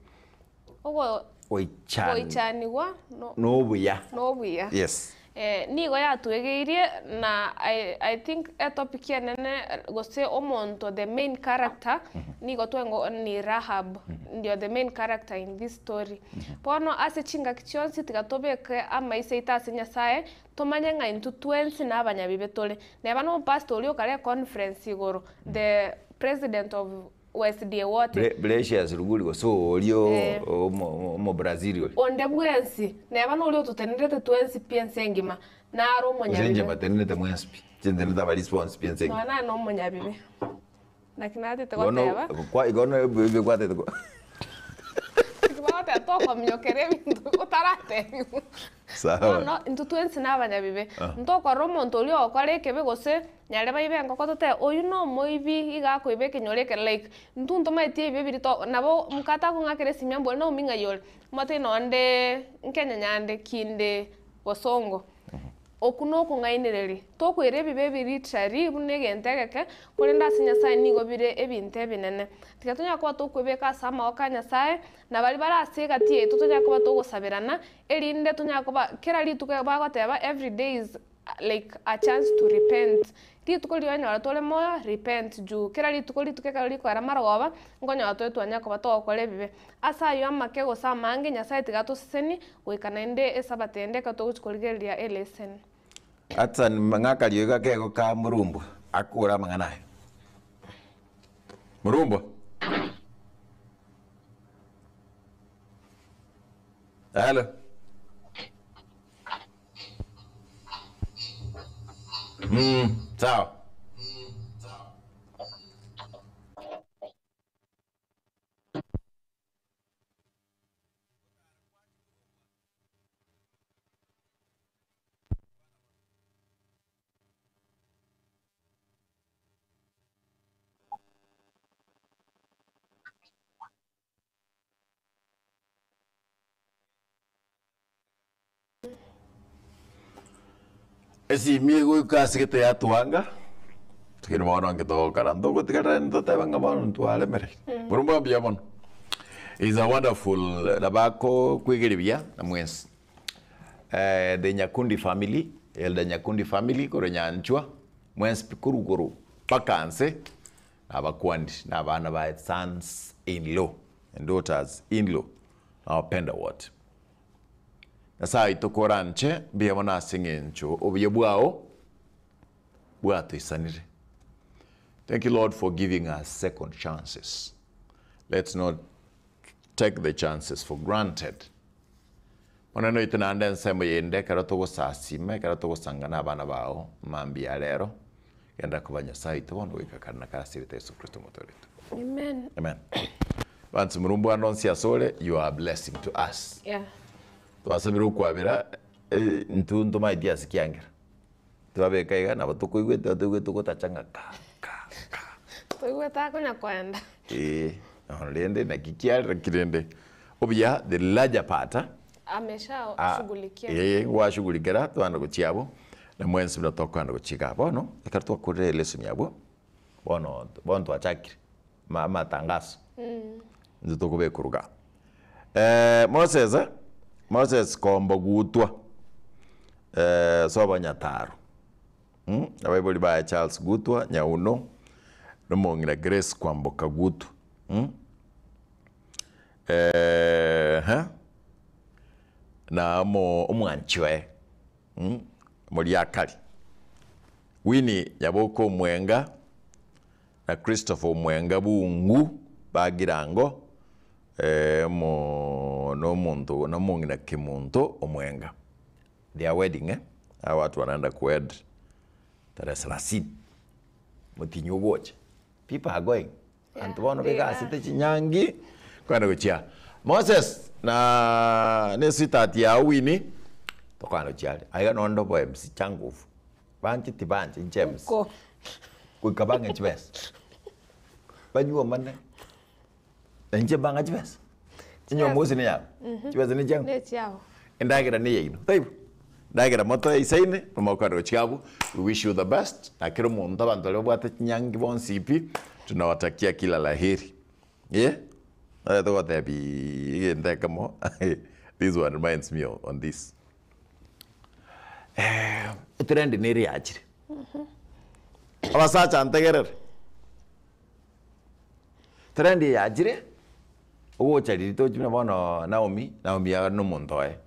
Ogo Goichan goichanigwa no nobuya. nobuya. Yes. Nigo yatwegeirie na I I think etopic enene gose omonto the main character nigo twengo ni Rahab ndio the main character in this story. Bono ase chingaki chionsi tiga tobeke amaiso aito ase Nyasaye, tomanye ng'a intwe twensi na abanyabibe tore. Neba na omopastor oria okare econference igoro, the president of SDA wote. Precious Luguri gose oria omo Brazil oria. Onde bwensi, neba noria ototenerete twensi pi ense engima, naro Gose inche omonyabibe. mbatenerete mwensi pi, inche ntenerete aba response pi ense engima. Nonya naye nomonyabibe. Naki natete Bono goteba. kwa igo ebikwatete Bagoteba tokominyokera ebinto otaratebiwa. Sawa. Bono intwe twensi na abanyabibe, ntokorora omonto oria ogokora ekebe gose nyare baibe engoko totebe oywo na omoibi iga akoiba ekenyoro eke like intwe ntomaeti ebibe biria to nabo mokate akong'akera esimi ambori naomi ng'ai ore, omotebie nonde nkenyanya kinde bosongo. Okwo na okong'ainereria, tokoira ebibe ebi literally buna egento egeke, korende ase Nyasaye nigo bire ebinto ebinene. Tiga tonyare koba tokoebeka ase amagoko a Nyasaye, na baria bare ase egati yaito tonyare koba togosaberana, erinde tonyare koba kera rituko bagoteba every day is like a chance to repent. Rituko riria onyore tore moyo, repent juu kera rituko rituko ekero rikoera marogoba, nkonyora tore twanyara koba togokora ebibe. Ase ayio amake gose amange, Nyasaye tiga atosesenie, goika naende esabato ende ekero togochia korigereria eleseni. Hudson ng'a akariogi gakego ka Morumbwa akore amang'ana aya. Morumbwa. Hello. Sawa. Esimi egoika ase gete yatwanga, tokeri bono nki togokora, ntogotigarera ntotebe ng'a bono ntwaremereire. Boromba mbuya mono. Is a wonderful nabo akokwegeria buya na mwensi. The Nyakundi family, Elder Nyakundi family korwa Nyanchwa, mwensi pi korwa igoro mpaka nse, nabakwani na abana baye sons in law and daughters in law, nawapenda wote. Nyasae oito koranche, mbuya mono ase eng'encho obuya bwao bwatoisanire. Thank you Lord for giving us second chances. Let's not take the chances for granted. Monene oito naende ensemo yende ekero togosasima, ekero togosanga na abana bao mambia ya rero, genda koba Nyasae oito bono goika kare na kare ase erieta Yeso Kristo Omotoori oito. Amen. Amen. Bansi murumbu ande onsi asore, you are a blessing to us. Yeah. Twasabire okwabera, eh, intwe ntomaeti ase kiangera. Twabeka iga nabo tokoigwete toigwete ogotacha ng'a ka ka ka. Toigwete akonya koenda. Eeh, nonya rende naki kiarire ki rende, obuya the larger part ah, Amesha ah, shughulikia. eh, gwashughulikera twanda gochia abwo, na mwensi buna tokogenda gochia igaa. Bono, ekero twakorire elesson abwo, bono bono twachakire ma amatangaso, intwe tokobeka igaa. Moses, Moses kombo gutwa sobo Nyataro, abaibori baye Charles Gutwa Nyauno, na omong'ina Grace Kwamboka Gutwa, na omo omwanchi oye, omoriakari, Winnie Nyaboke Omwenga, na Christopher Omwenga Bungu Bagirango, omo nomonto na omong'ina Kemunto Omwenga. Their wedding eh, aba watu wanaenda kuwed tarehe thelathini motinyi ogocha, people are going, abanto bono Yeah, they are. begasete chinyangi, kogenda gochia Moses na na esweetheart yago Winnie, tokogenda gochia aria, aiga nonde obo MC changufu, banche tibanche inche MC. Uko. Goika bang'e chibesa, banyuomane, na inche mbang'a chibesa, chinyomba gose neyabo, chibesa nechiang'o, Nechiao. endagera neyaino, taibo? Endagera motoe isaine, nomokore gochia abwo, we wish you the best, na kera omonto abanto baria babwate chinyangi bonsi pi, tunawatakia kila la heri, eh, nare togotebiiii egento ekemo this one reminds me on this. Etrend nere yachire. Abasacha ntegerere, trend eye yachire, ogocha riria tochi buna bono Naomi, Naomi are na omonto oye,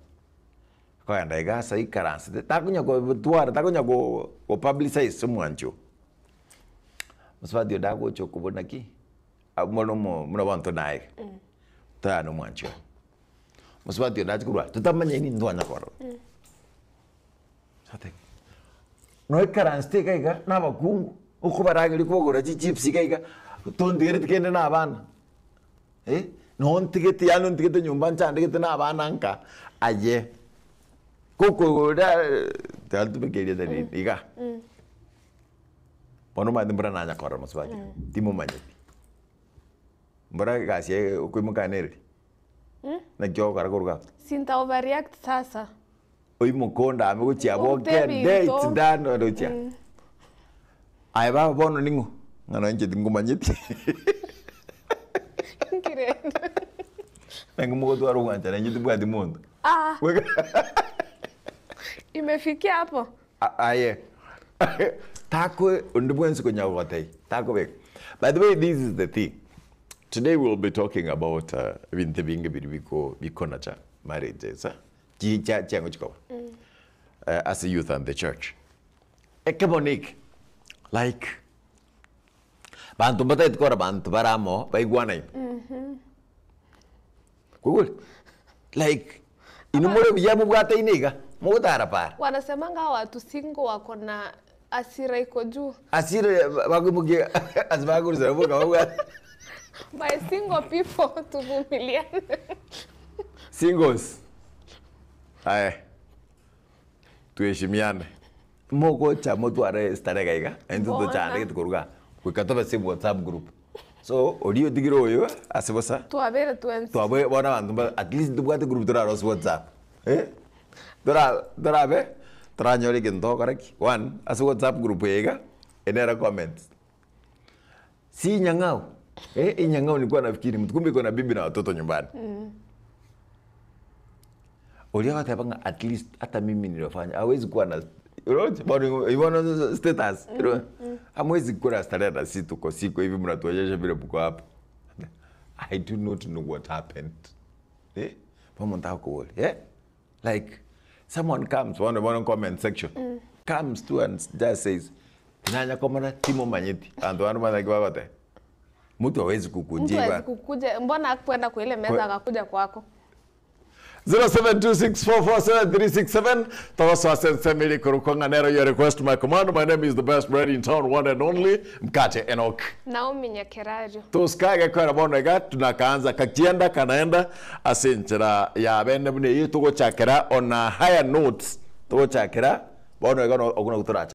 akogenda iga ase aikaransete, takonya kotwara takonya ko kopublicize omwanchi oo. Mosubati onde agocha okobua naki, buna omo buna bono tonaye iga, toyana na omwanchi oye. Mosubati onde ache korwa aa, totamanyeti ntwanya korora. Noikaransete iga iga na abakungu, okobarageria kobagorera chichips iga iga, tontigereti kende na abana eh, nontigete yaani ontigete nyomba nchandegete na abana nka, aye, gokogora tiga ntumeke erieta rinde iga, bono omanyete mbura nanya korora mosubati oyo, timomanyeti. Mbora egasi yaye okoimoka nereri? Naki ogokora korwa iga? Sinta overreact sasa. Oimoke ondame gochia abwo Orute okende ebinto. it's done orochia. Aye baba bono ning'o? Ng'a nonye inche tingomanyeti. Inki rende? Naki mogotwara obwanchani inche timbwati monto. Ah. Imefikia hapo? Aye tako onde bwensi konya gogotebia takobeka. By the way this is the thing today we will be talking about ebinto ebinge biria biko bikonacha marriages eh chi chia chiang'o chikoba ase youth and the church. Ekemo neke like banto mbatagete kora banto bare amo baigwanaine. Kwaigure? Like inwe more buya mobwataine iga, mogotara para. Wanasemanga hawa watu single wako na hasira iko juu. Hasira bakoimokia ase bakorusana boka babwate. My single people tuvumiliane. Singles, aye tuheshimiane. Mogocha motware starehe iga iga, intwe Bona. tochandegete korwa igaa, goika tobe ase whatsapp group. So oria otigire oyo ase bosa, Twabere twensi. twabe bono abanto mba at least ntobwate group torarose whatsapp eh, tora torabe toranyore egento togokora ki, one ase whatsapp group eye iga, ere nere comments. Si inyang'au, eh inyang'au nilikuwa nafikiri mtu kumbe iko na bibi na watoto nyumbani. Oria agoteba ng'a at least hata mimi nilifanya hawezi kuwa na uroche bono igo bono status hamwezi kuwa na starehe na si tuko siko hivi mnatuonyesha vile mko hapa. I do not know what happened. Eh, bono omonto akoboria eh, like. Someone comes bono bono comment section comes to and just says tinanya komona timomanyeti abanto bande omanyete naki bagoteba mtu hawezi Mtu kukujiba hawezi kukuja, mbona hakuenda kwa ile meza akakuja kwako? 0726447367 togosoa sensemiri korokwa nero your request my command. My name is the best bread in town, one and only Mkate Enoch. Naomi Nyakerario. Tusikage kwera bono iga tunakaanza kakienda kanaenda ase enchera ya bene buna eyio togochakera on a higher notes togochakera bono iga okuna gotoracha.